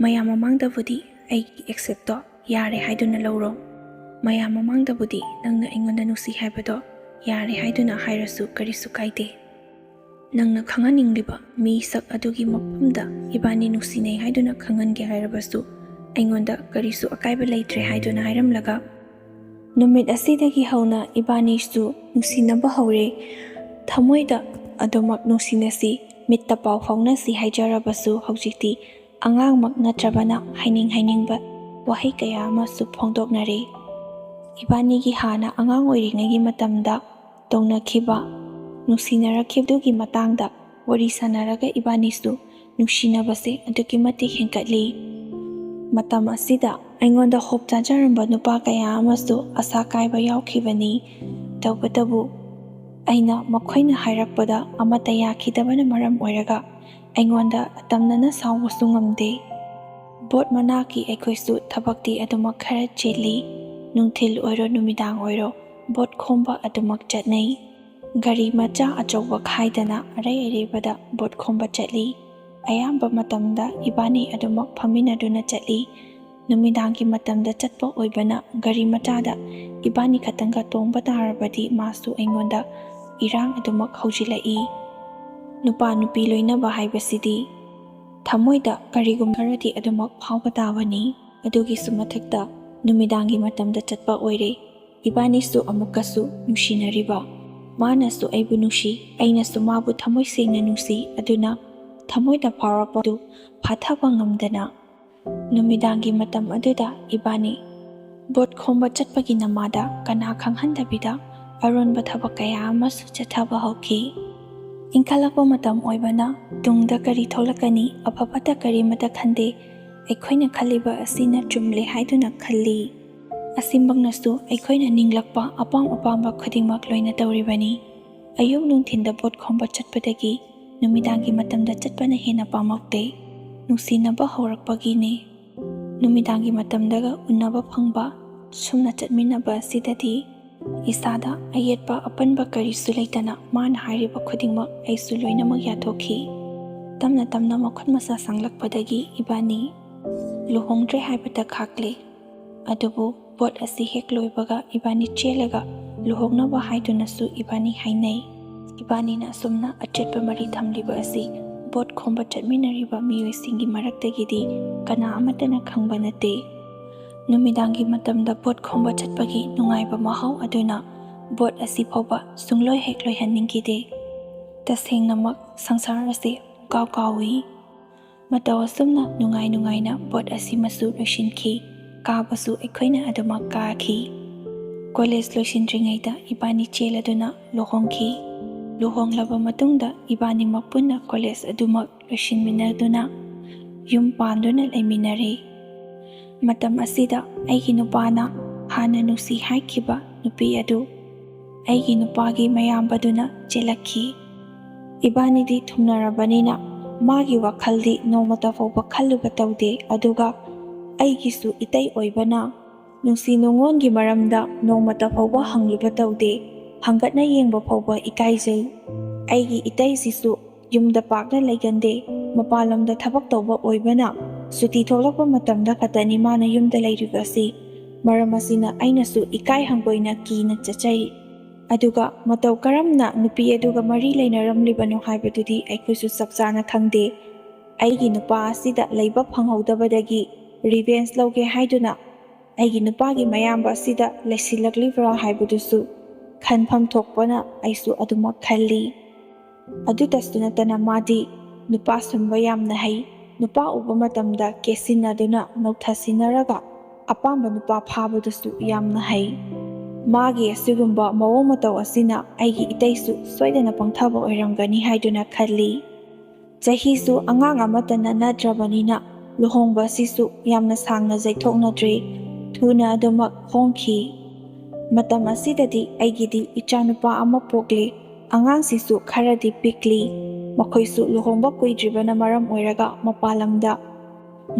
ꯃꯌꯥꯝ ꯃꯃꯥꯡꯗꯕꯨꯗꯤ ꯑꯩꯒꯤ ꯑꯦꯛꯁꯦꯞꯇꯣ ꯌꯥꯔꯦ ꯍꯥꯏꯗꯨꯅ ꯂꯧꯔꯣ꯫ ꯃꯌꯥꯝ ꯃꯃꯥꯡꯗꯕꯨꯗꯤ ꯅꯪꯅ ꯑꯩꯉꯣꯟꯗ ꯅꯨꯡꯁꯤ ꯍꯥꯏꯕꯗꯣ ꯌꯥꯔꯦ ꯍꯥꯏꯗꯨꯅ ꯍꯥꯏꯔꯁꯨ ꯀꯔꯤꯁꯨ ꯀꯥꯏꯗꯦ꯫ ꯅꯪꯅ ꯈꯪꯍꯟꯅꯤꯡꯂꯤꯕ ꯃꯤꯁꯛ ꯑꯗꯨꯒꯤ ꯃꯐꯝꯗ ꯏꯕꯥꯅꯤ ꯅꯨꯡꯁꯤꯅꯩ ꯍꯥꯏꯗꯨꯅ ꯈꯪꯍꯟꯒꯦ ꯍꯥꯏꯔꯕꯁꯨ ꯑꯩꯉꯣꯟꯗ ꯀꯔꯤꯁꯨ ꯑꯀꯥꯏꯕ ꯂꯩꯇ꯭ꯔꯦ" ꯍꯥꯏꯗꯨꯅ ꯍꯥꯏꯔꯝꯂꯒ ꯅꯨꯃꯤꯠ ꯑꯁꯤꯗꯒꯤ ꯍꯧꯅ ꯏꯕꯥꯅꯤꯁꯨ ꯅꯨꯡꯁꯤꯅꯕ ꯍꯧꯔꯦ꯫ ꯊꯃꯣꯏꯗ ꯑꯗꯨꯃꯛ ꯅꯨꯡꯁꯤꯅꯁꯤ, ꯃꯤꯠꯇ ꯄꯥꯎ ꯐꯥꯎꯅꯁꯤ ꯍꯥꯏꯖꯔꯕꯁꯨ ꯍꯧꯖꯤꯛꯇꯤ ꯑꯉꯥꯡꯃꯛ ꯅꯠꯇ꯭ꯔꯕꯅ ꯍꯥꯏꯅꯤꯡ ꯍꯥꯏꯅꯤꯡꯕ ꯋꯥꯍꯩ ꯀꯌꯥ ꯑꯃꯁꯨ ꯐꯣꯡꯗꯣꯛꯅꯔꯦ꯫ ꯏꯕꯥꯅꯤꯒꯤ ꯍꯥꯟꯅ ꯑꯉꯥꯡ ꯑꯣꯏꯔꯤꯉꯩꯒꯤ ꯃꯇꯝꯗ ꯇꯧꯅꯈꯤꯕ ꯅꯨꯡꯁꯤꯅꯔꯛꯈꯤꯕꯗꯨꯒꯤ ꯃꯇꯥꯡꯗ ꯋꯥꯔꯤ ꯁꯥꯟꯅꯔꯒ ꯏꯕꯥꯅꯤꯁꯨ ꯅꯨꯡꯁꯤꯅꯕꯁꯦ ꯑꯗꯨꯛꯀꯤ ꯃꯇꯤꯛ ꯍꯦꯟꯒꯠꯂꯤ꯫ ꯃꯇꯝ ꯑꯁꯤꯗ ꯑꯩꯉꯣꯟꯗ ꯍꯣꯞ ꯆꯥꯖꯔꯝꯕ ꯅꯨꯄꯥ ꯀꯌꯥ ꯑꯃꯁꯨ ꯑꯁꯥ ꯀꯥꯏꯕ ꯌꯥꯎꯈꯤꯕꯅꯤ꯫ ꯇꯧꯕꯇꯕꯨ ꯑꯩꯅ ꯃꯈꯣꯏꯅ ꯍꯥꯏꯔꯛꯄꯗ ꯑꯃꯠꯇ ꯌꯥꯈꯤꯗꯕꯅ ꯃꯔꯝ ꯑꯣꯏꯔꯒ ꯑꯩꯉꯣꯟꯗ ꯑꯇꯝꯅꯅ ꯁꯥꯎꯕꯁꯨ ꯉꯝꯗꯦ꯫ ꯕꯣꯠ ꯃꯅꯥꯛꯀꯤ ꯑꯩꯈꯣꯏꯁꯨ ꯊꯕꯛꯇꯤ ꯑꯗꯨꯃꯛ ꯈꯔ ꯆꯤꯜꯂꯤ꯫ ꯅꯨꯡꯊꯤꯜ ꯑꯣꯏꯔꯣ ꯅꯨꯃꯤꯗꯥꯡ ꯑꯣꯏꯔꯣ ꯕꯣꯠ ꯈꯣꯝꯕ ꯑꯗꯨꯃꯛ ꯆꯠꯅꯩ꯫ ꯒꯥꯔꯤ ꯃꯆꯥ ꯑꯆꯧꯕ ꯈꯥꯏꯗꯅ ꯑꯔꯩ ꯑꯔꯩꯕꯗ ꯕꯣꯠ ꯈꯣꯝꯕ ꯆꯠꯂꯤ꯫ ꯑꯌꯥꯝꯕ ꯃꯇꯝꯗ ꯏꯕꯥꯅꯤ ꯑꯗꯨꯃꯛ ꯐꯝꯃꯤꯟꯅꯗꯨꯅ ꯆꯠꯂꯤ꯫ ꯅꯨꯃꯤꯗꯥꯡꯒꯤ ꯃꯇꯝꯗ ꯆꯠꯄ ꯑꯣꯏꯕꯅ ꯒꯥꯔꯤ ꯃꯆꯥꯗ ꯏꯕꯥꯅꯤ ꯈꯛꯇꯪꯒ ꯇꯣꯡꯕ ꯇꯥꯔꯕꯗꯤ ꯃꯥꯁꯨ ꯑꯩꯉꯣꯟꯗ ꯏꯔꯥꯡ ꯑꯗꯨꯃꯛ ꯍꯧꯖꯤꯜꯂꯛꯏ꯫ ꯅꯨꯄꯥ ꯅꯨꯄꯤ ꯂꯣꯏꯅꯕ ꯍꯥꯏꯕꯁꯤꯗꯤ ꯊꯃꯣꯏꯗ ꯀꯔꯤꯒꯨꯝꯕ ꯈꯔꯗꯤ ꯑꯗꯨꯃꯛ ꯐꯥꯎꯕ ꯇꯥꯕꯅꯤ꯫ ꯑꯗꯨꯒꯤꯁꯨ ꯃꯊꯛꯇ ꯅꯨꯃꯤꯗꯥꯡꯒꯤ ꯃꯇꯝꯗ ꯆꯠꯄ ꯑꯣꯏꯔꯦ꯫ ꯏꯕꯥꯅꯤꯁꯨ ꯑꯃꯨꯛꯀꯁꯨ ꯅꯨꯡꯁꯤꯅꯔꯤꯕ꯫ ꯃꯥꯅꯁꯨ ꯑꯩꯕꯨ ꯅꯨꯡꯁꯤ, ꯑꯩꯅꯁꯨ ꯃꯥꯕꯨ ꯊꯃꯣꯏ ꯁꯦꯡꯅ ꯅꯨꯡꯁꯤ꯫ ꯑꯗꯨꯅ ꯊꯃꯣꯏꯗ ꯐꯥꯎꯔꯛꯄꯗꯨ ꯐꯥꯊꯕ ꯉꯝꯗꯅ ꯅꯨꯃꯤꯗꯥꯡꯒꯤ ꯃꯇꯝ ꯑꯗꯨꯗ ꯏꯕꯥꯅꯤ ꯕꯣꯠ ꯈꯣꯝꯕ ꯆꯠꯄꯒꯤ ꯅꯃꯥꯗ ꯀꯅꯥ ꯈꯪꯍꯟꯗꯕꯤꯗ ꯑꯔꯣꯟꯕ ꯊꯕꯛ ꯀꯌꯥ ꯑꯃꯁꯨ ꯆꯠꯊꯕ ꯍꯧꯈꯤ꯫ ꯏꯟꯈꯠꯂꯛꯄ ꯃꯇꯝ ꯑꯣꯏꯕꯅ ꯇꯨꯡꯗ ꯀꯔꯤ ꯊꯣꯛꯂꯛꯀꯅꯤ, ꯑꯐ ꯐꯠꯇ ꯀꯔꯤꯃꯠꯇ ꯈꯟꯗꯦ꯫ ꯑꯩꯈꯣꯏꯅ ꯈꯜꯂꯤꯕ ꯑꯁꯤꯅ ꯆꯨꯝꯂꯦ ꯍꯥꯏꯗꯨꯅ ꯈꯜꯂꯤ꯫ ꯑꯁꯤꯃꯛꯅꯁꯨ ꯑꯩꯈꯣꯏꯅ ꯅꯤꯡꯂꯛꯄ ꯑꯄꯥꯝ ꯑꯄꯥꯝꯕ ꯈꯨꯗꯤꯡꯃꯛ ꯂꯣꯏꯅ ꯇꯧꯔꯤꯕꯅꯤ꯫ ꯑꯌꯨꯛ ꯅꯨꯡꯊꯤꯟꯗ ꯕꯣꯠ ꯈꯣꯝꯕ ꯆꯠꯄꯗꯒꯤ ꯅꯨꯃꯤꯗꯥꯡꯒꯤ ꯃꯇꯝꯗ ꯆꯠꯄꯅ ꯍꯦꯟꯅ ꯄꯥꯝꯃꯛꯇꯦ꯫ ꯅꯨꯡꯁꯤꯅꯕ ꯍꯧꯔꯛꯄꯒꯤꯅꯦ꯫ ꯅꯨꯃꯤꯗꯥꯡꯒꯤ ꯃꯇꯝꯗꯒ ꯎꯅꯕ ꯐꯪꯕ, ꯁꯨꯝꯅ ꯆꯠꯃꯤꯟꯅꯕ ꯑꯁꯤꯗꯗꯤ ꯏꯁꯥꯗ ꯑꯌꯦꯠꯄ ꯑꯄꯟꯕ ꯀꯔꯤꯁꯨ ꯂꯩꯇꯅ ꯃꯥꯅ ꯍꯥꯏꯔꯤꯕ ꯈꯨꯗꯤꯡꯃꯛ ꯑꯩꯁꯨ ꯂꯣꯏꯅꯃꯛ ꯌꯥꯊꯣꯛꯈꯤ꯫ ꯇꯞꯅ ꯇꯞꯅ ꯃꯈꯨꯠ ꯃꯁꯥ ꯁꯥꯡꯂꯛꯄꯗꯒꯤ ꯏꯕꯥꯅꯤ ꯂꯨꯍꯣꯡꯗ꯭ꯔꯦ ꯍꯥꯏꯕꯇ ꯈꯥꯛꯂꯦ꯫ ꯑꯗꯨꯕꯨ ꯕꯣꯠ ꯑꯁꯤ ꯍꯦꯛ ꯂꯣꯏꯕꯒ ꯏꯕꯥꯅꯤ ꯆꯦꯜꯂꯒ ꯂꯨꯍꯣꯡꯅꯕ ꯍꯥꯏꯗꯨꯅꯁꯨ ꯏꯕꯥꯅꯤ ꯍꯥꯏꯅꯩ꯫ ꯏꯕꯥꯅꯤꯅ ꯑꯁꯨꯝꯅ ꯑꯆꯦꯠꯄ ꯃꯔꯤ ꯊꯝꯂꯤꯕ ꯑꯁꯤ ꯕꯣꯠ ꯈꯣꯝꯕ ꯆꯠꯃꯤꯟꯅꯔꯤꯕ ꯃꯤꯑꯣꯏꯁꯤꯡꯒꯤ ꯃꯔꯛꯇꯒꯤꯗꯤ ꯀꯅꯥ ꯑꯃꯠꯇꯅ ꯈꯪꯕ ꯅꯠꯇꯦ꯫ ꯅꯨꯃꯤꯗꯥꯡꯒꯤ ꯃꯇꯝꯗ ꯕꯣꯠ ꯈꯣꯝꯕ ꯆꯠꯄꯒꯤ ꯅꯨꯡꯉꯥꯏꯕ ꯃꯍꯥꯎ ꯑꯗꯨꯅ ꯕꯣꯠ ꯑꯁꯤ ꯐꯥꯎꯕ ꯁꯨꯡꯂꯣꯏ ꯍꯦꯛ ꯂꯣꯏꯍꯟꯅꯤꯡꯈꯤꯗꯦ꯫ ꯇꯁꯦꯡꯅꯃꯛ ꯁꯪꯁꯥꯔ ꯑꯁꯤ ꯀꯥꯎ ꯀꯥꯎꯏ꯫ ꯃꯇꯧ ꯑꯁꯨꯝꯅ ꯅꯨꯡꯉꯥꯏ ꯅꯨꯡꯉꯥꯏꯅ ꯕꯣꯠ ꯑꯁꯤꯃꯁꯨ ꯂꯣꯏꯁꯤꯟꯈꯤ꯫ ꯀꯥꯕꯁꯨ ꯑꯩꯈꯣꯏꯅ ꯑꯗꯨꯃꯛ ꯀꯥꯈꯤ꯫ ꯀꯣꯂꯦꯖ ꯂꯣꯏꯁꯤꯟꯗ꯭ꯔꯤꯉꯩꯗ ꯏꯕꯥꯅꯤ ꯆꯦꯜꯂꯗꯨꯅ ꯂꯨꯍꯣꯡꯈꯤ꯫ ꯂꯨꯍꯣꯡꯂꯕ ꯃꯇꯨꯡꯗ ꯏꯕꯥꯅꯤꯃꯛ ꯄꯨꯟꯅ ꯀꯣꯂꯦꯖ ꯑꯗꯨꯃꯛ ꯂꯣꯏꯁꯤꯟꯃꯤꯟꯅꯗꯨꯅ ꯌꯨꯝ ꯄꯥꯟꯗꯨꯅ ꯂꯩꯃꯤꯟꯅꯔꯦ꯫ ꯃꯇꯝ ꯑꯁꯤꯗ ꯑꯩꯒꯤ ꯅꯨꯄꯥꯅ ꯍꯥꯟꯅ ꯅꯨꯡꯁꯤ ꯍꯥꯏꯈꯤꯕ ꯅꯨꯄꯤ ꯑꯗꯨ ꯑꯩꯒꯤ ꯅꯨꯄꯥꯒꯤ ꯃꯌꯥꯝꯕꯗꯨꯅ ꯆꯦꯜꯂꯛꯈꯤ꯫ ꯏꯕꯥꯅꯤꯗꯤ ꯊꯨꯡꯅꯔꯕꯅꯤꯅ ꯃꯥꯒꯤ ꯋꯥꯈꯜꯗꯤ ꯅꯣꯡꯃꯇ ꯐꯥꯎꯕ ꯈꯜꯂꯨꯕ ꯇꯧꯗꯦ꯫ ꯑꯗꯨꯒ ꯑꯩꯒꯤꯁꯨ ꯏꯇꯩ ꯑꯣꯏꯕꯅ ꯅꯨꯡꯁꯤ ꯅꯨꯡꯉꯣꯟꯒꯤ ꯃꯔꯝꯗ ꯅꯣꯡꯃꯇ ꯐꯥꯎꯕ ꯍꯪꯂꯨꯕ ꯇꯧꯗꯦ꯫ ꯍꯪꯒꯠꯅ ꯌꯦꯡꯕ ꯐꯥꯎꯕ ꯏꯀꯥꯏꯖꯩ꯫ ꯑꯩꯒꯤ ꯏꯇꯩꯁꯤꯁꯨ ꯌꯨꯝꯗ ꯄꯥꯛꯅ ꯂꯩꯒꯟꯗꯦ꯫ ꯃꯄꯥꯟ ꯂꯝꯗ ꯊꯕꯛ ꯇꯧꯕ ꯑꯣꯏꯕꯅ ꯁꯨꯇꯤ ꯊꯣꯛꯂꯛꯄ ꯃꯇꯝꯗ ꯈꯛꯇꯅꯤ ꯃꯥꯅ ꯌꯨꯝꯗ ꯂꯩꯔꯤꯕꯁꯤ꯫ ꯃꯔꯝ ꯑꯁꯤꯅ ꯑꯩꯅꯁꯨ ꯏꯀꯥꯏ ꯍꯪꯒꯣꯏꯅ ꯀꯤꯅ ꯆꯠꯆꯩ꯫ ꯑꯗꯨꯒ ꯃꯇꯧ ꯀꯔꯝꯅ ꯅꯨꯄꯤ ꯑꯗꯨꯒ ꯃꯔꯤ ꯂꯩꯅꯔꯝꯂꯤꯕꯅꯣ ꯍꯥꯏꯕꯗꯨꯗꯤ ꯑꯩꯈꯣꯏꯁꯨ ꯆꯞ ꯆꯥꯅ ꯈꯪꯗꯦ꯫ ꯑꯩꯒꯤ ꯅꯨꯄꯥ ꯑꯁꯤꯗ ꯂꯩꯕ ꯐꯪꯍꯧꯗꯕꯗꯒꯤ ꯔꯤꯚꯦꯟꯁ ꯂꯧꯒꯦ ꯍꯥꯏꯗꯨꯅ ꯑꯩꯒꯤ ꯅꯨꯄꯥꯒꯤ ꯃꯌꯥꯝꯕ ꯑꯁꯤꯗ ꯂꯩꯁꯤꯜꯂꯛꯂꯤꯕ꯭ꯔꯥ ꯍꯥꯏꯕꯗꯨꯁꯨ ꯈꯟꯐꯝ ꯊꯣꯛꯄꯅ ꯑꯩꯁꯨ ꯑꯗꯨꯃꯛ ꯈꯜꯂꯤ꯫ ꯑꯗꯨꯇꯁꯨ ꯅꯠꯇꯅ ꯃꯥꯗꯤ ꯅꯨꯄꯥ ꯁꯨꯝꯕ ꯌꯥꯝꯅ ꯍꯩ꯫ ꯅꯨꯄꯥ ꯎꯕ ꯃꯇꯝꯗ ꯀꯦꯁꯤꯟꯅꯗꯨꯅ ꯅꯧꯊꯁꯤꯟꯅꯔꯒ ꯑꯄꯥꯝꯕ ꯅꯨꯄꯥ ꯐꯥꯕꯗꯨꯁꯨ ꯌꯥꯝꯅ ꯍꯩ꯫ ꯃꯥꯒꯤ ꯑꯁꯤꯒꯨꯝꯕ ꯃꯑꯣꯡ ꯃꯇꯧ ꯑꯁꯤꯅ ꯑꯩꯒꯤ ꯏꯇꯩꯁꯨ ꯁꯣꯏꯗꯅ ꯄꯪꯊꯕ ꯑꯣꯏꯔꯝꯒꯅꯤ ꯍꯥꯏꯗꯨꯅ ꯈꯜꯂꯤ꯫ ꯆꯍꯤꯁꯨ ꯑꯉꯥꯡ ꯑꯃꯠꯇ ꯅꯠꯅꯗ꯭ꯔꯕꯅꯤꯅ ꯂꯨꯍꯣꯡꯕ ꯑꯁꯤꯁꯨ ꯌꯥꯝꯅ ꯁꯥꯡꯅ ꯌꯩꯊꯣꯛꯅꯗ꯭ꯔꯦ꯫ ꯊꯨꯅ ꯑꯗꯨꯃꯛ ꯍꯣꯡꯈꯤ꯫ ꯃꯇꯝ ꯑꯁꯤꯗꯗꯤ ꯑꯩꯒꯤꯗꯤ ꯏꯆꯥꯅꯨꯄꯥ ꯑꯃ ꯄꯣꯛꯂꯤ꯫ ꯑꯉꯥꯡꯁꯤꯁꯨ ꯈꯔꯗꯤ ꯄꯤꯛꯂꯤ꯫ ꯃꯈꯣꯏꯁꯨ ꯂꯨꯍꯣꯡꯕ ꯀꯨꯏꯗ꯭ꯔꯤꯕꯅ ꯃꯔꯝ ꯑꯣꯏꯔꯒ ꯃꯄꯥꯟ ꯂꯝꯗ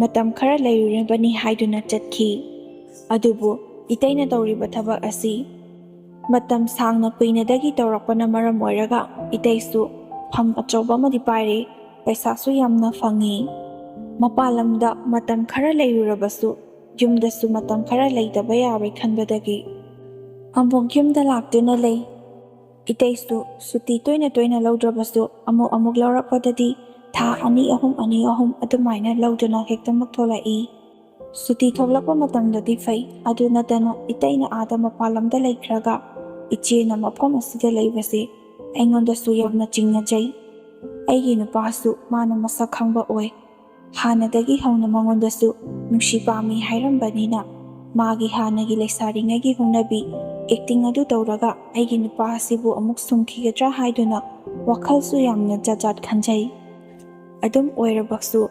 ꯃꯇꯝ ꯈꯔ ꯂꯩꯔꯨꯔꯕꯅꯤ ꯍꯥꯏꯗꯨꯅ ꯆꯠꯈꯤ꯫ ꯑꯗꯨꯕꯨ ꯏꯇꯩꯅ ꯇꯧꯔꯤꯕ ꯊꯕꯛ ꯑꯁꯤ ꯃꯇꯝ ꯁꯥꯡꯅ ꯀꯨꯏꯅꯗꯒꯤ ꯇꯧꯔꯛꯄꯅ ꯃꯔꯝ ꯑꯣꯏꯔꯒ ꯏꯇꯩꯁꯨ ꯐꯝ ꯑꯆꯧꯕ ꯑꯃꯗꯤ ꯄꯥꯏꯔꯦ꯫ ꯄꯩꯁꯥꯁꯨ ꯌꯥꯝꯅ ꯐꯪꯉꯤ꯫ ꯃꯄꯥꯟ ꯂꯝꯗ ꯃꯇꯝ ꯈꯔ ꯂꯩꯔꯨꯔꯕꯁꯨ ꯌꯨꯝꯗꯁꯨ ꯃꯇꯝ ꯈꯔ ꯂꯩꯇꯕ ꯌꯥꯔꯣꯏ ꯈꯟꯕꯗꯒꯤ ꯑꯃꯨꯛ ꯌꯨꯝꯗ ꯂꯥꯛꯇꯨꯅ ꯂꯩ꯫ ꯏꯇꯩꯁꯨ ꯁꯨꯇꯤ ꯇꯣꯏꯅ ꯇꯣꯏꯅ ꯂꯧꯗ꯭ꯔꯕꯁꯨ ꯑꯃꯨꯛ ꯑꯃꯨꯛ ꯂꯧꯔꯛꯄꯗꯗꯤ ꯊꯥ ꯑꯅꯤ ꯑꯍꯨꯝ, ꯑꯅꯤ ꯑꯍꯨꯝ ꯑꯗꯨꯃꯥꯏꯅ ꯂꯧꯗꯨꯅ ꯍꯦꯛꯇꯃꯛ ꯊꯣꯛꯂꯛꯏ꯫ ꯁꯨꯇꯤ ꯊꯣꯛꯂꯛꯄ ꯃꯇꯝꯗꯗꯤ ꯐꯩ, ꯑꯗꯨ ꯅꯠꯇꯅ ꯏꯇꯩꯅ ꯑꯥꯗ ꯃꯄꯥꯟ ꯂꯝꯗ ꯂꯩꯈ꯭ꯔꯒ ꯏꯆꯦꯅ ꯃꯐꯝ ꯑꯁꯤꯗ ꯂꯩꯕꯁꯦ ꯑꯩꯉꯣꯟꯗꯁꯨ ꯌꯥꯝꯅ ꯆꯤꯡꯅꯖꯩ꯫ ꯑꯩꯒꯤ ꯅꯨꯄꯥꯁꯨ ꯃꯥꯅ ꯃꯁꯛ ꯈꯪꯕ ꯑꯣꯏ꯫ ꯍꯥꯟꯅꯗꯒꯤ ꯍꯧꯅ ꯃꯉꯣꯟꯗꯁꯨ ꯅꯨꯡꯁꯤ ꯄꯥꯝꯃꯤ ꯍꯥꯏꯔꯝꯕꯅꯤꯅ, ꯃꯥꯒꯤ ꯍꯥꯟꯅꯒꯤ ꯂꯩꯁꯥꯔꯤꯉꯩꯒꯤ ꯍꯧꯅꯕꯤ ꯑꯦꯛꯇꯤꯡ ꯑꯗꯨ ꯇꯧꯔꯒ ꯑꯩꯒꯤ ꯅꯨꯄꯥ ꯑꯁꯤꯕꯨ ꯑꯃꯨꯛ ꯁꯨꯝꯈꯤꯒꯗ꯭ꯔꯥ ꯍꯥꯏꯗꯨꯅ ꯋꯥꯈꯜꯁꯨ ꯌꯥꯝꯅ ꯖꯥꯠ ꯖꯥꯠ ꯈꯟꯖꯩ꯫ ꯑꯗꯨꯝ ꯑꯣꯏꯔꯕꯁꯨ,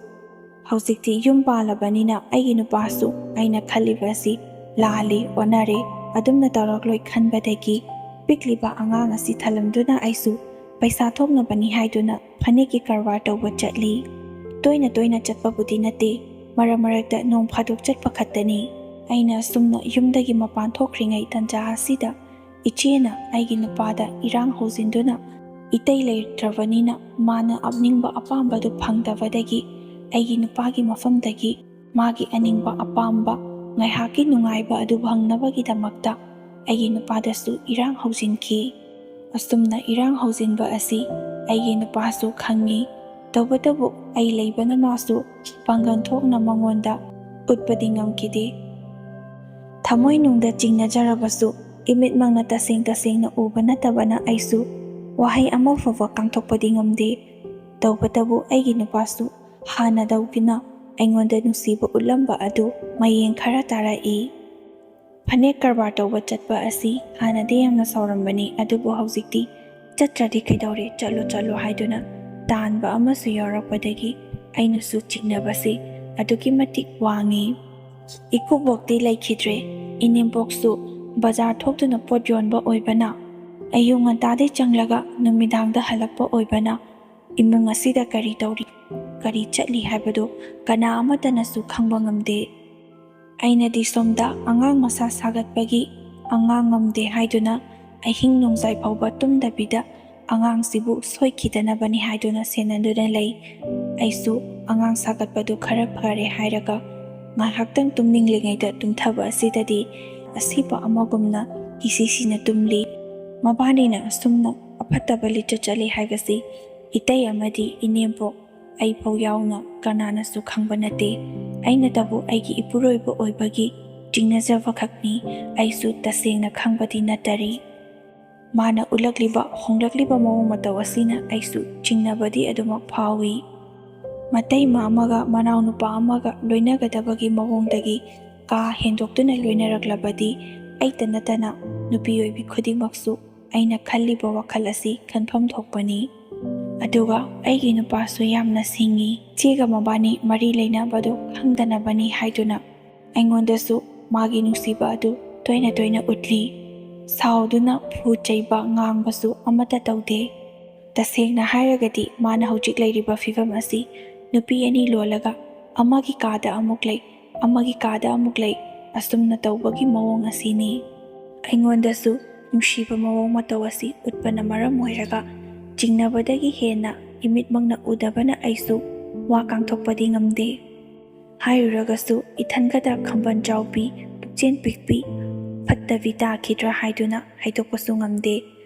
ꯍꯧꯖꯤꯛꯇꯤ ꯌꯨꯝ ꯄꯥꯜꯂꯕꯅꯤꯅ ꯑꯩꯒꯤ ꯅꯨꯄꯥꯁꯨ ꯑꯩꯅ ꯈꯜꯂꯤꯕ ꯑꯁꯤ ꯂꯥꯜꯂꯤ, ꯑꯣꯟꯅꯔꯦ, ꯑꯗꯨꯝꯅ ꯇꯧꯔꯛꯂꯣꯏ ꯈꯟꯕꯗꯒꯤ ꯄꯤꯛꯂꯤꯕ ꯑꯉꯥꯡ ꯑꯁꯤ ꯊꯜꯂꯝꯗꯨꯅ ꯑꯩꯁꯨ ꯄꯩꯁꯥ ꯊꯣꯛꯅꯕꯅꯤ ꯍꯥꯏꯗꯨꯅ ꯐꯅꯦꯛꯀꯤ ꯀꯔꯕꯥꯔ ꯇꯧꯕ ꯆꯠꯂꯤ꯫ ꯇꯣꯏꯅ ꯇꯣꯏꯅ ꯆꯠꯄꯕꯨꯗꯤ ꯅꯠꯇꯦ, ꯃꯔꯛ ꯃꯔꯛꯇ ꯅꯣꯡ ꯐꯥꯗꯣꯛ ꯆꯠꯄ ꯈꯛꯇꯅꯤ꯫ ꯑꯩꯅ ꯑꯁꯨꯝꯅ ꯌꯨꯝꯗꯒꯤ ꯃꯄꯥꯟ ꯊꯣꯛꯈ꯭ꯔꯤꯉꯩ ꯇꯟꯖꯥ ꯑꯁꯤꯗ ꯏꯆꯦꯅ ꯑꯩꯒꯤ ꯅꯨꯄꯥꯗ ꯏꯔꯥꯡ ꯍꯧꯖꯤꯟꯗꯨꯅ ꯏꯇꯩ ꯂꯩꯇ꯭ꯔꯕꯅꯤꯅ ꯃꯥꯅ ꯑꯅꯤꯡꯕ ꯑꯄꯥꯝꯕꯗꯨ ꯐꯪꯗꯕꯗꯒꯤ ꯑꯩꯒꯤ ꯅꯨꯄꯥꯒꯤ ꯃꯐꯝꯗꯒꯤ ꯃꯥꯒꯤ ꯑꯅꯤꯡꯕ ꯑꯄꯥꯝꯕ ꯉꯥꯏꯍꯥꯛꯀꯤ ꯅꯨꯡꯉꯥꯏꯕ ꯑꯗꯨ ꯐꯪꯅꯕꯒꯤꯗꯃꯛꯇ ꯑꯩꯒꯤ ꯅꯨꯄꯥꯗꯁꯨ ꯏꯔꯥꯡ ꯍꯧꯖꯤꯟꯈꯤ꯫ ꯑꯁꯨꯝꯅ ꯏꯔꯥꯡ ꯍꯧꯖꯤꯟꯕ ꯑꯁꯤ ꯑꯩꯒꯤ ꯅꯨꯄꯥꯁꯨ ꯈꯪꯉꯤ꯫ ꯇꯧꯕꯇꯕꯨ ꯑꯩ ꯂꯩꯕꯅ ꯃꯥꯁꯨ ꯄꯥꯡꯒꯜ ꯊꯣꯛꯅ ꯃꯉꯣꯟꯗ ꯎꯠꯄꯗꯤ ꯉꯝꯈꯤꯗꯦ꯫ ꯊꯃꯣꯏꯅꯨꯡꯗ ꯆꯤꯡꯅꯖꯔꯕꯁꯨ ꯏꯃꯤꯠꯃꯛꯅ ꯇꯁꯦꯡ ꯇꯁꯦꯡꯅ ꯎꯕ ꯅꯠꯇꯕꯅ ꯑꯩꯁꯨ ꯋꯥꯍꯩ ꯑꯃ ꯐꯥꯎꯕ ꯀꯥꯡꯊꯣꯛꯄꯗꯤ ꯉꯝꯗꯦ꯫ ꯇꯧꯕꯇꯕꯨ ꯑꯩꯒꯤ ꯅꯨꯄꯥꯁꯨ ꯍꯥꯟꯅꯗꯧꯅ ꯑꯩꯉꯣꯟꯗ ꯅꯨꯡꯁꯤꯕ ꯎꯠꯂꯝꯕ ꯑꯗꯨ ꯃꯌꯦꯡ ꯈꯔ ꯇꯥꯔꯛꯏ꯫ ꯐꯅꯦꯛ ꯀꯔꯕꯥꯔ ꯇꯧꯕ ꯆꯠꯄ ꯑꯁꯤ ꯍꯥꯟꯅꯗꯤ ꯌꯥꯝꯅ ꯁꯥꯎꯔꯝꯕꯅꯤ, ꯑꯗꯨꯕꯨ ꯍꯧꯖꯤꯛꯇꯤ ꯆꯠꯇ꯭ꯔꯗꯤ ꯀꯩꯗꯧꯔꯦ, ꯆꯠꯂꯣ ꯆꯠꯂꯣ ꯍꯥꯏꯗꯨꯅ ꯇꯥꯟꯕ ꯑꯃꯁꯨ ꯌꯥꯎꯔꯛꯄꯗꯒꯤ ꯑꯩꯅꯁꯨ ꯆꯤꯡꯅꯕꯁꯤ ꯑꯗꯨꯛꯀꯤ ꯃꯇꯤꯛ ꯋꯥꯡꯉꯤ꯫ ꯏꯀꯨꯕꯣꯛꯇꯤ ꯂꯩꯈꯤꯗ꯭ꯔꯦ꯫ ꯏꯅꯦꯝꯕꯣꯛꯁꯨ ꯕꯖꯥꯔ ꯊꯣꯛꯇꯨꯅ ꯄꯣꯠ ꯌꯣꯟꯕ ꯑꯣꯏꯕꯅ ꯑꯌꯨꯛ ꯉꯟꯇꯥꯗꯩ ꯆꯪꯂꯒ ꯅꯨꯃꯤꯗꯥꯡꯗ ꯍꯜꯂꯛꯄ ꯑꯣꯏꯕꯅ ꯏꯃꯨꯡ ꯑꯁꯤꯗ ꯀꯔꯤ ꯇꯧꯔꯤ, ꯀꯔꯤ ꯆꯠꯂꯤ ꯍꯥꯏꯕꯗꯨ ꯀꯅꯥ ꯑꯃꯠꯇꯅꯁꯨ ꯈꯪꯕ ꯉꯝꯗꯦ꯫ ꯑꯩꯅꯗꯤ ꯁꯣꯝꯗ ꯑꯉꯥꯡ ꯃꯁꯥ ꯁꯥꯒꯠꯄꯒꯤ ꯑꯉꯥꯡ ꯉꯝꯗꯦ ꯍꯥꯏꯗꯨꯅ ꯑꯍꯤꯡ ꯅꯣꯡꯖꯥꯏ ꯐꯥꯎꯕ ꯇꯨꯝꯗꯕꯤꯗ ꯑꯉꯥꯡꯁꯤꯕꯨ ꯁꯣꯏꯈꯤꯗꯅꯕꯅꯤ ꯍꯥꯏꯗꯨꯅ ꯁꯦꯟꯅꯗꯨꯅ ꯂꯩ꯫ ꯑꯩꯁꯨ ꯑꯉꯥꯡ ꯁꯥꯒꯠꯄꯗꯨ ꯈꯔ ꯐꯔꯦ ꯍꯥꯏꯔꯒ ꯉꯥꯏꯍꯥꯛꯇꯪ ꯇꯨꯝꯅꯤꯡꯂꯤꯉꯩꯗ ꯇꯨꯝꯊꯕ ꯑꯁꯤꯗꯗꯤ ꯑꯁꯤꯕ ꯑꯃꯒꯨꯝꯅ ꯏꯁꯤꯁꯤꯅ ꯇꯨꯝꯂꯤ꯫ ꯃꯕꯥꯅꯤꯅ ꯑꯁꯨꯝꯅ ꯑꯐꯠꯇꯕ ꯂꯤꯆꯠ ꯆꯠꯂꯤ ꯍꯥꯏꯕꯁꯤ ꯏꯇꯩ ꯑꯃꯗꯤ ꯏꯅꯦꯝꯕꯣꯛ ꯑꯩꯐꯥꯎ ꯌꯥꯎꯅ ꯀꯅꯥꯅꯁꯨ ꯈꯪꯕ ꯅꯠꯇꯦ꯫ ꯑꯩꯅꯇꯕꯨ ꯑꯩꯒꯤ ꯏꯄꯨꯔꯣꯏꯕ ꯑꯣꯏꯕꯒꯤ ꯆꯤꯡꯅꯖꯕ ꯈꯛꯅꯤ꯫ ꯑꯩꯁꯨ ꯇꯁꯦꯡꯅ ꯈꯪꯕꯗꯤ ꯅꯠꯇꯔꯤ꯫ ꯃꯥꯅ ꯎꯠꯂꯛꯂꯤꯕ ꯍꯣꯡꯂꯛꯂꯤꯕ ꯃꯑꯣꯡ ꯃꯇꯧ ꯑꯁꯤꯅ ꯑꯩꯁꯨ ꯆꯤꯡꯅꯕꯗꯤ ꯑꯗꯨꯃꯛ ꯐꯥꯎꯏ꯫ ꯃꯇꯩꯃ ꯑꯃꯒ ꯃꯅꯥꯎꯅꯨꯄꯥ ꯑꯃꯒ ꯂꯣꯏꯅꯒꯗꯕꯒꯤ ꯃꯑꯣꯡꯗꯒꯤ ꯀꯥ ꯍꯦꯟꯗꯣꯛꯇꯨꯅ ꯂꯣꯏꯅꯔꯛꯂꯕꯗꯤ ꯑꯩꯇ ꯅꯠꯇꯅ ꯅꯨꯄꯤ ꯑꯣꯏꯕꯤ ꯈꯨꯗꯤꯡꯃꯛꯁꯨ ꯑꯩꯅ ꯈꯜꯂꯤꯕ ꯋꯥꯈꯜ ꯑꯁꯤ ꯈꯟꯐꯝ ꯊꯣꯛꯄꯅꯤ꯫ ꯑꯗꯨꯒ ꯑꯩꯒꯤ ꯅꯨꯄꯥꯁꯨ ꯌꯥꯝꯅ ꯁꯤꯡꯏ꯫ ꯏꯆꯦꯒ ꯃꯕꯥꯅꯤ ꯃꯔꯤ ꯂꯩꯅꯕꯗꯨ ꯈꯪꯗꯅꯕꯅꯤ ꯍꯥꯏꯗꯨꯅ ꯑꯩꯉꯣꯟꯗꯁꯨ ꯃꯥꯒꯤ ꯅꯨꯡꯁꯤꯕ ꯑꯗꯨ ꯇꯣꯏꯅ ꯇꯣꯏꯅ ꯎꯠꯂꯤ꯫ ꯁꯥꯎꯗꯨꯅ ꯐꯨ ꯆꯩꯕ ꯉꯥꯡꯕꯁꯨ ꯑꯃꯠꯇ ꯇꯧꯗꯦ꯫ ꯇꯁꯦꯡꯅ ꯍꯥꯏꯔꯒꯗꯤ ꯃꯥꯅ ꯍꯧꯖꯤꯛ ꯂꯩꯔꯤꯕ ꯐꯤꯕꯝ ꯑꯁꯤ ꯅꯨꯄꯤ ꯑꯅꯤ ꯂꯣꯜꯂꯒ ꯑꯃꯒꯤ ꯀꯥꯗ ꯑꯃꯨꯛ ꯂꯩ, ꯑꯃꯒꯤ ꯀꯥꯗ ꯑꯃꯨꯛ ꯂꯩ, ꯑꯁꯨꯝꯅ ꯇꯧꯕꯒꯤ ꯃꯑꯣꯡ ꯑꯁꯤꯅꯤ꯫ ꯑꯩꯉꯣꯟꯗꯁꯨ ꯅꯨꯡꯁꯤꯕ ꯃꯑꯣꯡ ꯃꯇꯧ ꯑꯁꯤ ꯎꯠꯄꯅ ꯃꯔꯝ ꯑꯣꯏꯔꯒ ꯆꯤꯡꯅꯕꯗꯒꯤ ꯍꯦꯟꯅ ꯏꯃꯤꯠꯃꯛꯅ ꯎꯗꯕꯅ ꯑꯩꯁꯨ ꯋꯥ ꯀꯥꯡꯊꯣꯛꯄꯗꯤ ꯉꯝꯗꯦ꯫ ꯍꯥꯏꯔꯨꯔꯒꯁꯨ ꯏꯊꯟꯈꯇ ꯈꯝꯕꯟ ꯆꯥꯎꯕꯤ, ꯄꯨꯛꯆꯦꯜ ꯄꯤꯛꯄꯤ, ꯐꯠꯇꯕꯤ ꯇꯥꯈꯤꯗ꯭ꯔꯥ ꯍꯥꯏꯗꯨꯅ ꯍꯥꯏꯗꯣꯛꯄꯁꯨ ꯉꯝꯗꯦ꯫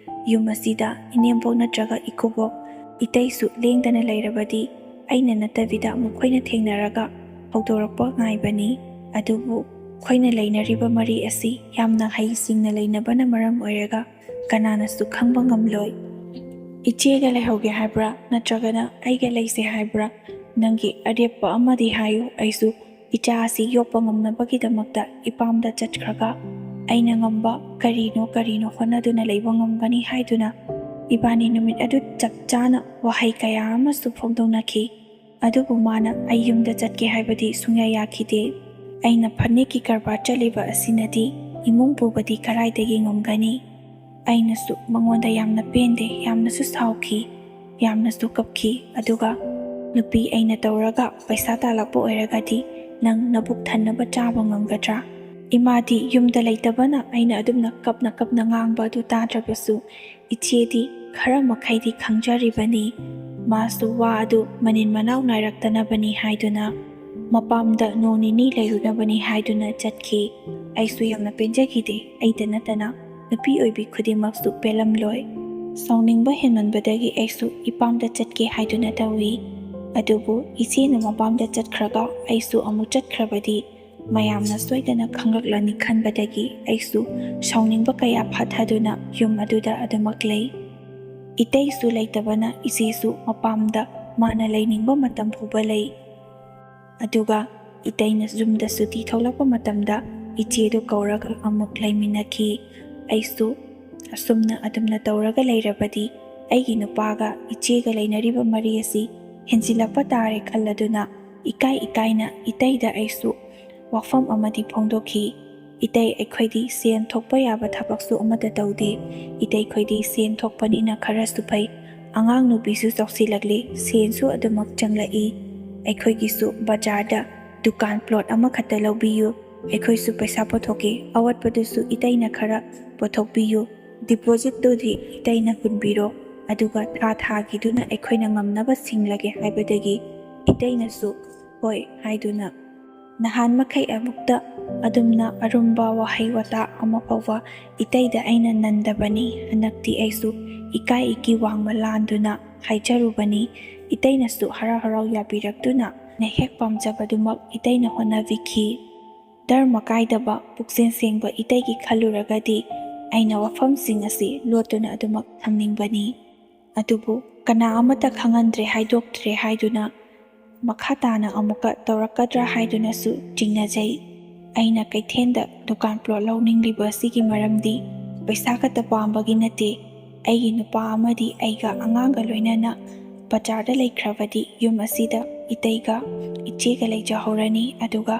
ꯌꯨꯝ ꯑꯁꯤꯗ ꯏꯅꯦꯝꯕꯣꯛ ꯅꯠꯇ꯭ꯔꯒ ꯏꯀꯨꯕꯣꯛ, ꯏꯇꯩꯁꯨ ꯂꯦꯡꯗꯅ ꯂꯩꯔꯕꯗꯤ ꯑꯩꯅ ꯅꯠꯇꯕꯤꯗ ꯃꯈꯣꯏꯅ ꯊꯦꯡꯅꯔꯒ ꯍꯧꯗꯣꯔꯛꯄ ꯉꯥꯏꯕꯅꯤ꯫ ꯑꯗꯨꯕꯨ ꯑꯩꯈꯣꯏꯅ ꯂꯩꯅꯔꯤꯕ ꯃꯔꯤ ꯑꯁꯤ ꯌꯥꯝꯅ ꯍꯩꯁꯤꯡꯅ ꯂꯩꯅꯕꯅ ꯃꯔꯝ ꯑꯣꯏꯔꯒ ꯀꯅꯥꯅꯁꯨ ꯈꯪꯕ ꯉꯝꯂꯣꯏ꯫ ꯏꯆꯦꯒ ꯂꯩꯍꯧꯒꯦ ꯍꯥꯏꯕ꯭ꯔꯥ, ꯅꯠꯇ꯭ꯔꯒꯅ ꯑꯩꯒ ꯂꯩꯁꯦ ꯍꯥꯏꯕ꯭ꯔꯥ? ꯅꯪꯒꯤ ꯑꯔꯦꯞꯄ ꯑꯃꯗꯤ ꯍꯥꯏꯌꯨ꯫ ꯑꯩꯁꯨ ꯏꯆꯥ ꯑꯁꯤ ꯌꯣꯛꯄ ꯉꯝꯅꯕꯒꯤꯗꯃꯛꯇ ꯏꯄꯥꯝꯗ ꯆꯠꯈ꯭ꯔꯒ ꯑꯩꯅ ꯉꯝꯕ ꯀꯔꯤꯅꯣ ꯀꯔꯤꯅꯣ ꯍꯣꯠꯅꯗꯨꯅ ꯂꯩꯕ ꯉꯝꯒꯅꯤ ꯍꯥꯏꯗꯨꯅ ꯏꯕꯥꯅꯤ ꯅꯨꯃꯤꯠ ꯑꯗꯨ ꯆꯞ ꯆꯥꯅ ꯋꯥꯍꯩ ꯀꯌꯥ ꯑꯃꯁꯨ ꯐꯣꯡꯗꯣꯛꯅꯈꯤ꯫ ꯑꯗꯨꯕꯨ ꯃꯥꯅ ꯑꯩ ꯌꯨꯝꯗ ꯆꯠꯀꯦ ꯍꯥꯏꯕꯗꯤ ꯁꯨꯡꯌꯥ ꯌꯥꯈꯤꯗꯦ꯫ ꯑꯩꯅ ꯐꯅꯦꯛꯀꯤ ꯀꯔꯕꯥꯔ ꯆꯠꯂꯤꯕ ꯑꯁꯤꯅꯗꯤ ꯏꯃꯨꯡ ꯄꯨꯕꯗꯤ ꯀꯔꯥꯏꯗꯒꯤ ꯉꯝꯒꯅꯤ? ꯑꯩꯅꯁꯨ ꯃꯉꯣꯟꯗ ꯌꯥꯝꯅ ꯄꯦꯟꯗꯦ, ꯌꯥꯝꯅꯁꯨ ꯁꯥꯎꯈꯤ, ꯌꯥꯝꯅꯁꯨ ꯀꯞꯈꯤ꯫ ꯑꯗꯨꯒ, "ꯅꯨꯄꯤ ꯑꯩꯅ ꯇꯧꯔꯒ ꯄꯩꯁꯥ ꯇꯥꯜꯂꯛꯄ ꯑꯣꯏꯔꯒꯗꯤ ꯅꯪ ꯅꯕꯨꯛ ꯊꯟꯅꯕ ꯆꯥꯕ ꯉꯝꯒꯗ꯭ꯔꯥ?" ꯏꯃꯥꯗꯤ ꯌꯨꯝꯗ ꯂꯩꯇꯕꯅ ꯑꯩꯅ ꯑꯗꯨꯝꯅ ꯀꯞꯅ ꯀꯞꯅ ꯉꯥꯡꯕ ꯑꯗꯨ ꯇꯥꯗ꯭ꯔꯕꯁꯨ, ꯏꯆꯦꯗꯤ ꯈꯔ ꯃꯈꯩꯗꯤ ꯈꯪꯖꯔꯤꯕꯅꯤ꯫ ꯃꯥꯁꯨ ꯋꯥ ꯑꯗꯨ ꯃꯅꯤꯟ ꯃꯅꯥꯎ ꯅꯥꯏꯔꯛꯇꯅꯕꯅꯤ ꯍꯥꯏꯗꯨꯅ ꯃꯄꯥꯝꯗ ꯅꯣꯡ ꯅꯤꯅꯤ ꯂꯩꯔꯨꯅꯕꯅꯤ ꯍꯥꯏꯗꯨꯅ ꯆꯠꯈꯤ꯫ ꯑꯩꯁꯨ ꯌꯥꯝꯅ ꯄꯦꯟꯖꯈꯤꯗꯦ꯫ ꯑꯩꯇ ꯅꯠꯇꯅ ꯅꯨꯄꯤ ꯑꯣꯏꯕꯤ ꯈꯨꯗꯤꯡꯃꯛꯁꯨ ꯄꯦꯜꯂꯝꯂꯣꯏ꯫ ꯁꯥꯎꯅꯤꯡꯕ ꯍꯦꯟꯃꯟꯕꯗꯒꯤ ꯑꯩꯁꯨ ꯏꯄꯥꯝꯗ ꯆꯠꯀꯦ ꯍꯥꯏꯗꯨꯅ ꯇꯧꯏ꯫ ꯑꯗꯨꯕꯨ ꯏꯆꯦꯅ ꯃꯄꯥꯝꯗ ꯆꯠꯈ꯭ꯔꯒ ꯑꯩꯁꯨ ꯑꯃꯨꯛ ꯆꯠꯈ꯭ꯔꯕꯗꯤ ꯃꯌꯥꯝꯅ ꯁꯣꯏꯗꯅ ꯈꯪꯂꯛꯂꯅꯤ ꯈꯟꯕꯗꯒꯤ ꯑꯩꯁꯨ ꯁꯥꯎꯅꯤꯡꯕ ꯀꯌꯥ ꯐꯥꯊꯗꯨꯅ ꯌꯨꯝ ꯑꯗꯨꯗ ꯑꯗꯨꯃꯛ ꯂꯩ꯫ ꯏꯇꯩꯁꯨ ꯂꯩꯇꯕꯅ ꯏꯆꯦꯁꯨ ꯃꯄꯥꯝꯗ ꯃꯥꯅ ꯂꯩꯅꯤꯡꯕ ꯃꯇꯝ ꯐꯥꯎꯕ ꯂꯩ꯫ ꯑꯗꯨꯒ ꯏꯇꯩꯅ ꯌꯨꯝꯗ ꯁꯨꯇꯤ ꯊꯣꯛꯂꯛꯄ ꯃꯇꯝꯗ ꯏꯆꯦꯗꯨ ꯀꯧꯔꯒ ꯑꯃꯨꯛ ꯂꯩꯃꯤꯟꯅꯈꯤ꯫ ꯑꯩꯁꯨ ꯑꯁꯨꯝꯅ ꯑꯗꯨꯝꯅ ꯇꯧꯔꯒ ꯂꯩꯔꯕꯗꯤ ꯑꯩꯒꯤ ꯅꯨꯄꯥꯒ ꯏꯆꯦꯒ ꯂꯩꯅꯔꯤꯕ ꯃꯔꯤ ꯑꯁꯤ ꯍꯦꯟꯖꯤꯜꯂꯛꯄ ꯇꯥꯔꯦ ꯈꯜꯂꯗꯨꯅ ꯏꯀꯥꯏ ꯏꯀꯥꯏꯅ ꯏꯇꯩꯗ ꯑꯩꯁꯨ ꯋꯥꯐꯝ ꯑꯃꯗꯤ ꯐꯣꯡꯗꯣꯛꯈꯤ꯫ "ꯏꯇꯩ, ꯑꯩꯈꯣꯏꯗꯤ ꯁꯦꯟ ꯊꯣꯛꯄ ꯌꯥꯕ ꯊꯕꯛꯁꯨ ꯑꯃꯠꯇ ꯇꯧꯗꯦ꯫ ꯏꯇꯩꯈꯣꯏꯗꯤ ꯁꯦꯟ ꯊꯣꯛꯄꯅꯤꯅ ꯈꯔꯁꯨ ꯐꯩ꯫ ꯑꯉꯥꯡ ꯅꯨꯄꯤꯁꯨ ꯆꯥꯎꯁꯤꯜꯂꯛꯂꯦ, ꯁꯦꯟꯁꯨ ꯑꯗꯨꯃꯛ ꯆꯪꯂꯛꯏ꯫ ꯑꯩꯈꯣꯏꯒꯤꯁꯨ ꯕꯖꯥꯔꯗ ꯗꯨꯀꯥꯟ ꯄ꯭ꯂꯣꯠ ꯑꯃꯈꯛꯇ ꯂꯧꯕꯤꯌꯨ꯫ ꯑꯩꯈꯣꯏꯁꯨ ꯄꯩꯁꯥ ꯄꯨꯊꯣꯛꯀꯦ, ꯑꯋꯥꯠꯄꯗꯨꯁꯨ ꯏꯇꯩꯅ ꯈꯔ ꯄꯨꯊꯣꯛꯄꯤꯌꯨ꯫ ꯗꯤꯄꯣꯖꯤꯠꯇꯨꯗꯤ ꯏꯇꯩꯅ ꯍꯨꯟꯕꯤꯔꯣ, ꯑꯗꯨꯒ ꯊꯥ ꯊꯥꯒꯤꯗꯨꯅ ꯑꯩꯈꯣꯏꯅ ꯉꯝꯅꯕ ꯁꯤꯡꯂꯒꯦ" ꯍꯥꯏꯕꯗꯒꯤ ꯏꯇꯩꯅꯁꯨ "ꯍꯣꯏ" ꯍꯥꯏꯗꯨꯅ ꯅꯍꯥꯟ ꯃꯈꯩ ꯑꯃꯨꯛꯇ ꯑꯗꯨꯝꯅ ꯑꯔꯨꯝꯕ ꯋꯥꯍꯩ ꯋꯥꯇꯥ ꯑꯃ ꯐꯥꯎꯕ ꯏꯇꯩꯗ ꯑꯩꯅ ꯅꯟꯗꯕꯅꯤ꯫ ꯍꯟꯗꯛꯇꯤ ꯑꯩꯁꯨ ꯏꯀꯥꯏ ꯏꯀꯤ ꯋꯥꯡꯃ ꯂꯥꯟꯗꯨꯅ ꯍꯥꯏꯖꯔꯨꯕꯅꯤ꯫ ꯏꯇꯩꯅꯁꯨ ꯍꯔꯥꯎ ꯍꯔꯥꯎ ꯌꯥꯕꯤꯔꯛꯇꯨꯅ ꯑꯩꯅ ꯍꯦꯛ ꯄꯥꯝꯖꯕꯗꯨꯃꯛ ꯏꯇꯩꯅ ꯍꯣꯠꯅꯕꯤꯈꯤ꯫ ꯙꯔꯃ ꯀꯥꯏꯗꯕ, ꯄꯨꯛꯆꯦꯜ ꯁꯦꯡꯕ ꯏꯇꯩꯒꯤ ꯈꯜꯂꯨꯔꯒꯗꯤ ꯑꯩꯅ ꯋꯥꯐꯝꯁꯤꯡ ꯑꯁꯤ ꯂꯣꯠꯇꯨꯅ ꯑꯗꯨꯃꯛ ꯊꯝꯅꯤꯡꯕꯅꯤ꯫ ꯑꯗꯨꯕꯨ ꯀꯅꯥ ꯑꯃꯠꯇ ꯈꯪꯍꯟꯗ꯭ꯔꯦ, ꯍꯥꯏꯗꯣꯛꯇ꯭ꯔꯦ ꯍꯥꯏꯗꯨꯅ ꯃꯈꯥ ꯇꯥꯅ ꯑꯃꯨꯛꯀ ꯇꯧꯔꯛꯀꯗ꯭ꯔꯥ ꯍꯥꯏꯗꯨꯅꯁꯨ ꯆꯤꯡꯅꯖꯩ꯫ ꯑꯩꯅ ꯀꯩꯊꯦꯜꯗ ꯗꯨꯀꯥꯟ ꯄ꯭ꯂꯣꯠ ꯂꯧꯅꯤꯡꯂꯤꯕ ꯑꯁꯤꯒꯤ ꯃꯔꯝꯗꯤ ꯄꯩꯁꯥ ꯈꯛꯇ ꯄꯥꯝꯕꯒꯤ ꯅꯠꯇꯦ꯫ ꯑꯩꯒꯤ ꯅꯨꯄꯥ ꯑꯃꯗꯤ ꯑꯩꯒ ꯑꯉꯥꯡꯒ ꯂꯣꯏꯅꯅ ꯕꯖꯥꯔꯗ ꯂꯩꯈ꯭ꯔꯕꯗꯤ ꯌꯨꯝ ꯑꯁꯤꯗ ꯏꯇꯩꯒ ꯏꯆꯦꯒ ꯂꯩꯖꯍꯧꯔꯅꯤ, ꯑꯗꯨꯒ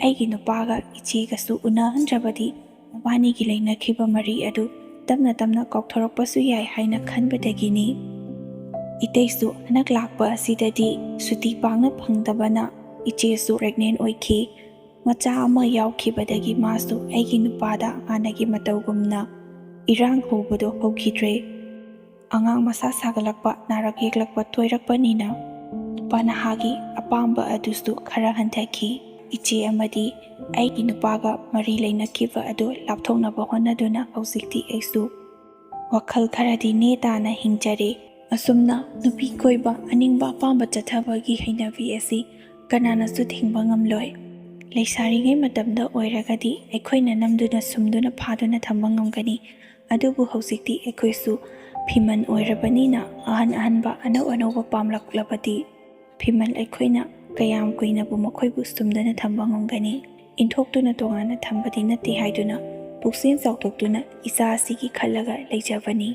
ꯑꯩꯒꯤ ꯅꯨꯄꯥꯒ ꯏꯆꯦꯒꯁꯨ ꯎꯅꯍꯟꯗ꯭ꯔꯕꯗꯤ ꯃꯕꯥꯅꯤꯒꯤ ꯂꯩꯅꯈꯤꯕ ꯃꯔꯤ ꯑꯗꯨ ꯇꯞꯅ ꯇꯞꯅ ꯀꯥꯎꯊꯣꯔꯛꯄꯁꯨ ꯌꯥꯏ ꯍꯥꯏꯅ ꯈꯟꯕꯗꯒꯤꯅꯤ꯫ ꯏꯇꯩꯁꯨ ꯍꯟꯗꯛ ꯂꯥꯛꯄ ꯑꯁꯤꯗꯗꯤ ꯁꯨꯇꯤ ꯄꯥꯛꯅ ꯐꯪꯗꯕꯅ ꯏꯆꯦꯁꯨ ꯄ꯭ꯔꯦꯒꯅꯦꯟ ꯑꯣꯏꯈꯤ꯫ ꯃꯆꯥ ꯑꯃ ꯌꯥꯎꯈꯤꯕꯗꯒꯤ ꯃꯥꯁꯨ ꯑꯩꯒꯤ ꯅꯨꯄꯥꯗ ꯍꯥꯟꯅꯒꯤ ꯃꯇꯧꯒꯨꯝꯅ ꯏꯔꯥꯡ ꯍꯧꯕꯗꯣ ꯍꯧꯈꯤꯗ꯭ꯔꯦ꯫ ꯑꯉꯥꯡ ꯃꯁꯥ ꯁꯥꯒꯠꯂꯛꯄ, ꯅꯥꯔꯛ ꯌꯦꯛꯂꯛꯄ ꯇꯣꯏꯔꯛꯄꯅꯤꯅ ꯅꯨꯄꯥ ꯅꯍꯥꯒꯤ ꯑꯄꯥꯝꯕ ꯑꯗꯨꯁꯨ ꯈꯔ ꯍꯟꯊꯈꯤ꯫ ꯏꯆꯦ ꯑꯃꯗꯤ ꯑꯩꯒꯤ ꯅꯨꯄꯥꯒ ꯃꯔꯤ ꯂꯩꯅꯈꯤꯕ ꯑꯗꯨ ꯂꯥꯞꯊꯣꯛꯅꯕ ꯍꯣꯠꯅꯗꯨꯅ ꯍꯧꯖꯤꯛꯇꯤ ꯑꯩꯁꯨ ꯋꯥꯈꯜ ꯈꯔꯗꯤ ꯅꯦ ꯇꯥꯅ ꯍꯤꯡꯖꯔꯤ꯫ ꯑꯁꯨꯝꯅ ꯅꯨꯄꯤ ꯀꯣꯏꯕ, ꯑꯅꯤꯡꯕ ꯑꯄꯥꯝꯕ ꯆꯠꯊꯕꯒꯤ ꯍꯩꯅꯕꯤ ꯑꯁꯤ ꯀꯅꯥꯅꯁꯨ ꯊꯤꯡꯕ ꯉꯝꯂꯣꯏ꯫ ꯂꯩꯁꯥꯔꯤꯉꯩ ꯃꯇꯝꯗ ꯑꯣꯏꯔꯒꯗꯤ ꯑꯩꯈꯣꯏꯅ ꯅꯝꯗꯨꯅ ꯁꯨꯝꯗꯨꯅ ꯐꯥꯗꯨꯅ ꯊꯝꯕ ꯉꯝꯒꯅꯤ꯫ ꯑꯗꯨꯕꯨ ꯍꯧꯖꯤꯛꯇꯤ ꯑꯩꯈꯣꯏꯁꯨ ꯐꯤꯃꯜ ꯑꯣꯏꯔꯕꯅꯤꯅ ꯑꯍꯟ ꯑꯍꯟꯕ ꯑꯅꯧ ꯑꯅꯧꯕ ꯄꯥꯝꯂꯛꯂꯕꯗꯤ ꯐꯤꯃꯜ ꯑꯩꯈꯣꯏꯅ ꯀꯌꯥꯝ ꯀꯨꯏꯅꯕꯨ ꯃꯈꯣꯏꯕꯨ ꯁꯨꯝꯗꯅ ꯊꯝꯕ ꯉꯝꯒꯅꯤ? ꯏꯟꯊꯣꯛꯇꯨꯅ ꯇꯣꯉꯥꯟꯅ ꯊꯝꯕꯗꯤ ꯅꯠꯇꯦ ꯍꯥꯏꯗꯨꯅ ꯄꯨꯛꯆꯦꯜ ꯆꯥꯎꯊꯣꯛꯇꯨꯅ ꯏꯆꯥ ꯑꯁꯤꯒꯤ ꯈꯜꯂꯒ ꯂꯩꯖꯕꯅꯤ꯫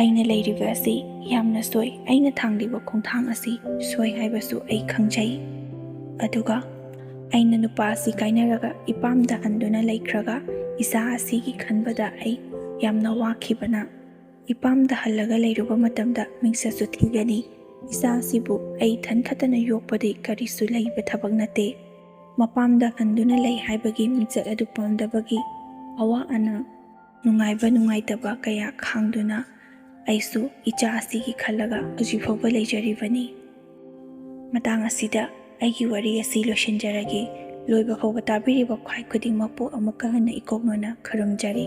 ꯑꯩꯅ ꯂꯩꯔꯤꯕ ꯑꯁꯤ ꯌꯥꯝꯅ ꯁꯣꯏ, ꯑꯩꯅ ꯊꯥꯡꯂꯤꯕ ꯈꯣꯡꯊꯥꯡ ꯑꯁꯤ ꯁꯣꯏ ꯍꯥꯏꯕꯁꯨ ꯑꯩ ꯈꯪꯖꯩ꯫ ꯑꯗꯨꯒ ꯑꯩꯅ ꯅꯨꯄꯥ ꯑꯁꯤ ꯀꯥꯏꯅꯔꯒ ꯏꯄꯥꯝꯗ ꯍꯟꯗꯨꯅ ꯂꯩꯈ꯭ꯔꯒ ꯏꯆꯥ ꯑꯁꯤꯒꯤ ꯈꯟꯕꯗ ꯑꯩ ꯌꯥꯝꯅ ꯋꯥꯈꯤꯕꯅ ꯏꯄꯥꯝꯗ ꯍꯜꯂꯒ ꯂꯩꯔꯨꯕ ꯃꯇꯝꯗ ꯃꯤꯡꯆꯠꯁꯨ ꯊꯤꯒꯅꯤ꯫ ꯏꯆꯥ ꯑꯁꯤꯕꯨ ꯑꯩ ꯏꯊꯟ ꯈꯛꯇꯅ ꯌꯣꯛꯄꯗꯤ ꯀꯔꯤꯁꯨ ꯂꯩꯕ ꯊꯕꯛ ꯅꯠꯇꯦ꯫ ꯃꯄꯥꯝꯗ ꯍꯟꯗꯨꯅ ꯂꯩ ꯍꯥꯏꯕꯒꯤ ꯃꯤꯡꯆꯠ ꯑꯗꯨ ꯄꯥꯝꯗꯕꯒꯤ ꯑꯋꯥ ꯑꯅꯥ, ꯅꯨꯡꯉꯥꯏꯕ ꯅꯨꯡꯉꯥꯏꯇꯕ ꯀꯌꯥ ꯈꯥꯡꯗꯨꯅ ꯑꯩꯁꯨ ꯏꯆꯥ ꯑꯁꯤꯒꯤ ꯈꯜꯂꯒ ꯍꯧꯖꯤꯛ ꯐꯥꯎꯕ ꯂꯩꯖꯔꯤꯕꯅꯤ꯫ ꯃꯇꯥꯡ ꯑꯁꯤꯗ ꯑꯩꯒꯤ ꯋꯥꯔꯤ ꯑꯁꯤ ꯂꯣꯏꯁꯤꯟꯖꯔꯒꯦ꯫ ꯂꯣꯏꯕ ꯐꯥꯎꯕ ꯇꯥꯕꯤꯔꯤꯕ ꯈ꯭ꯋꯥꯏ ꯈꯨꯗꯤꯡꯃꯛꯄꯨ ꯑꯃꯨꯛꯀ ꯍꯟꯅ ꯏꯀꯣꯛ ꯅꯣꯟꯅ ꯈꯨꯔꯨꯝꯖꯔꯤ꯫